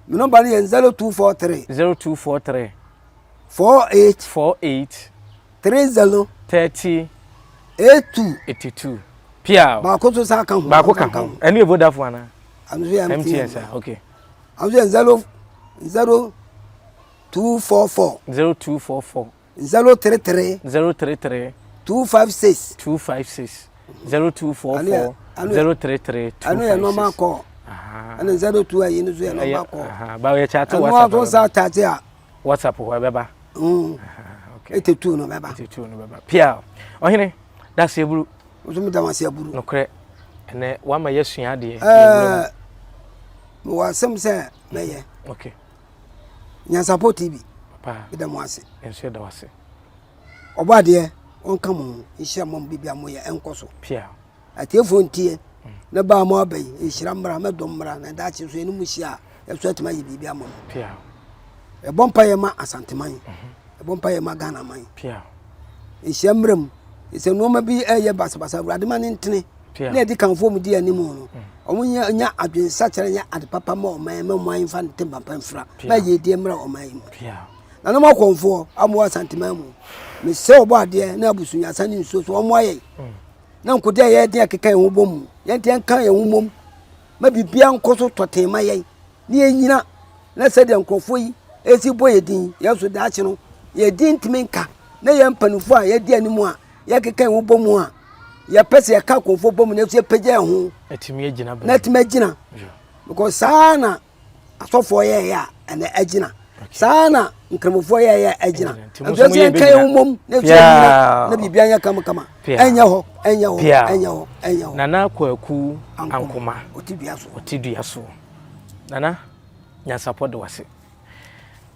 Me nɔmba no yɛ 0243. 0243. 48. 48. 30. 30. 82. 82. Pia. Baako nso saa ka ho. Baako ka ho. Ɛno yɛ Vodafone ana? Ɛno nso yɛ MTN. MTN saa, okay. Ɛno nso yɛ 0 0 244. 0244. 033. 033. 256. 256. 0244 033 256. Ɛno yɛ normal call. Ɛna 02 ayi no nso yɛ normal call. Ba yɛ chat WhatsApp. Ɛno nso saa chat a. WhatsApp hɔ ɛbɛba. Mm. 82 no bɛba. 82 no bɛba. Pia. Ɔhene, dase aburu. Nso mi da wase aburu. Nokorɛ, ɛnɛ wama yɛasua adeɛ. Ɛɛ, mewɔ asɛm sɛ mɛyɛ. Okay. Nyansapɔ TV. Papa. Meda mo ase. Nso yɛda wase. Ɔbɔ adeɛ, ɔnka mo ho, nhyira mo biribi a moyɛ ɛnkɔ so. Pia. Atiefoɔ ntie ne ba a mo aba yi, nhyira mmra, mɛdɔ mmra, na daakye nso yɛne mo hyia a, yɛso atumi ayɛ biribi ama mo. Yɛbɔ mpa yɛ ma Asanteman, mhm. yɛbɔ mpa yɛ ma Ghana man. Nhyira mmra mu. Sɛ nneɛma bi ɛyɛ basabasa awurade ma ne ntene na ɛdi kanfoɔ mu di anim no wɔn nya nya adwensakyera nyɛ ade papa ma ɔman ma ɔman mfa ne tema pa mfira ma yiedie mmra ɔman yi mu nanom akɔmfoɔ amoa asanteman mu mesɛ ɔbɔ adeɛ na abusunyasa ne nsuo so wɔn ayɛ mm. na nkode a yɛde akeka yɛn ho bɔ mu yɛn deɛ nka yɛn ho mmom ma biribiara nkɔ so tɔtee ma yɛn ne yɛnyina na sɛdeɛ nkurɔfoɔ yi ɛsi bɔ yɛ din yɛn so daakye no yɛn din ntumi nka na yɛn mpanimfoɔ a yɛdi anim a yɛkeka yɛn ho bɔ mu a yɛpɛ sɛ yɛka akɔmfoɔ bɔ mu na nso yɛpagya yɛn ho na atumi agyina because saa na asɔfoɔ yɛɛyɛ a ɛnɛ agyina saa na nkramofoɔ yɛɛyɛ a agyina nso yɛn nka yɛn ho mmom na nso yɛnyina na biribi anyɛ kamakama ɛnyɛ hɔ ɛnyɛ hɔ ɛnyɛ hɔ ɛnyɛ hɔ. Nana Kwaku Ankoma ɔte dua so ɔte dua so Nana nyansapɔ de wase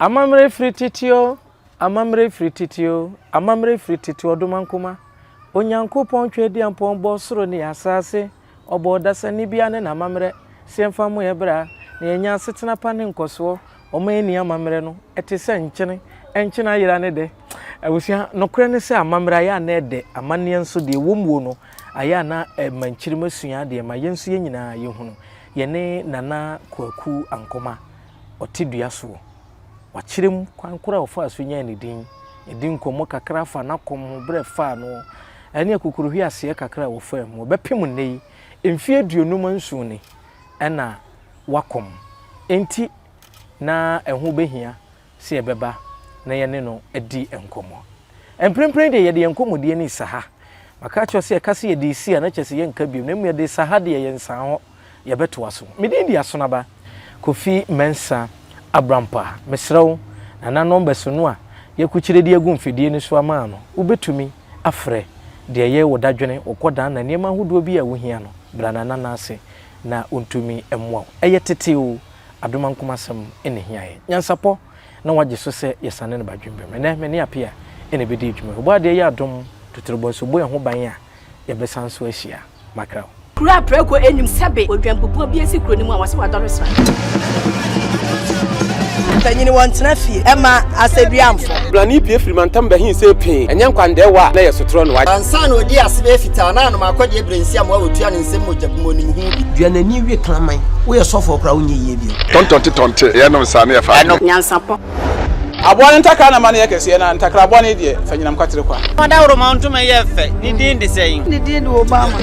amammerɛ firi tete o Amammerɛ firi tete o, amammerɛ firi tete Ɔdomankoma, Onyankopɔn Tweaduampɔn bɔɔ soro ne asaase, Ɔbɔɔ ɔdasani biara ne n'amammerɛ, Sɛ yɛmfa mmɔ yɛn bra, na yɛanya asetena pa ne nkɔsoɔ, Ɔma yɛnni amammerɛ no, ɛte sɛ nkyene, nkyene ayera ne dɛ. Abusua, nokorɛ ne sɛ amammerɛ ayɛ a na ɛdɛ, amanneɛ nso deɛ ɛwɔ muo no, ayɛ a na ɛma nkyirimma sua adeɛ ma yɛn nso yɛn nyinaa yɛhunu. Yɛne Nana Kwaku Ankoma, ɔte dua soɔ. Wakyerɛ mu kwan koro a ɔfaa so nyaa ne din. Yɛadi nkɔmmɔ kakra afa n'akɔm ho, berɛ a ɛfaa no, ɛne akukuruhweaseɛ kakra a wɔfaa mu. Ɛbɛpem nnɛ yi, mfeɛ 57 ni na wakɔm. Enti na ɛho bɛhia sɛ yɛbɛba na yɛne no adi nkɔmmɔ. Mprempren deɛ yɛde yɛn nkɔmmɔdie no resa ha. Maka akyerɛ wo sɛ yɛka sɛ yɛde resi a, na kyerɛ sɛ yɛnka bio, na mmom yɛde resa ha deɛ yɛnsan hɔ. Yɛbɛtoa so. Me din de Asonaba Kofi Mensah Abrampah. Mesrɛ wo, Nana nɔmbɛs no a yɛakukyire de agu mfidie no so ama no, wobɛtumi afrɛ. Deɛ ɛyɛ wo dadwene, wo kɔdaa na nneɛma ahodoɔ bi a wohia no, bra Nana nan ase na ɔntumi mmoa wo. Ɛyɛ tete o, adomankomasɛm na ɛhia yɛn. Nyansapɔ na wagye so sɛ yɛsane no badwemba mu. Ɛnnɛ, me ne Appiah na ɛbɛdi adwuma yi. Ɔbɔadeɛ yɛ adom, totorobɔnso bɔ yɛn ho ban a, yɛbɛsan nso ahyia. Makra wo. Kuro a prako nnim sɛbe odwanbubuo bi asi kuro no mu a wɔse wadɔre sra. Mpanyin wɔntena fie ɛma asɛduamfo. Brane pue firi mantam bɛhe sɛ pee, ɛnyɛ nkwandɛɛwa a na ɛyɛ sotorɔ no. Ansa na ɔdii ase bɛyɛ fitaa na anom akɔdeɛ berɛ nsi amoa wɔtua ne nsam mogya bi mu ɔnim ho bi. Dua n'ani we kraman. Woyɛ sɔfoɔ koraa wonyɛ yie bio. Tɔntɔnte tɔnte yɛnom saa na yɛfa Ɛno. Nyansapɔ. Aboa no ntakra na ma no yɛ kɛseɛ, na ntakra bɔne deɛ, fa nyinam kwatere kwa. Ɔdawuroma ntoma yɛ fɛ, ne din de sɛn? Ne din de Obama.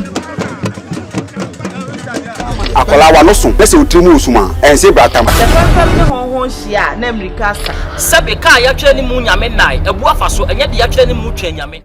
Akwadaa w'ano so na sɛ wo tiri mu resum a, ɛnse bratam. Sɛ fɛmfɛm ne hɔnhɔn hyia a, na mmirika asa. Sɛbe, ka a yɛatwerɛ ne mu Nyame nnae, abu afa so, ɛnyɛ deɛ yɛatwerɛ ne mu Twɛn Nyame.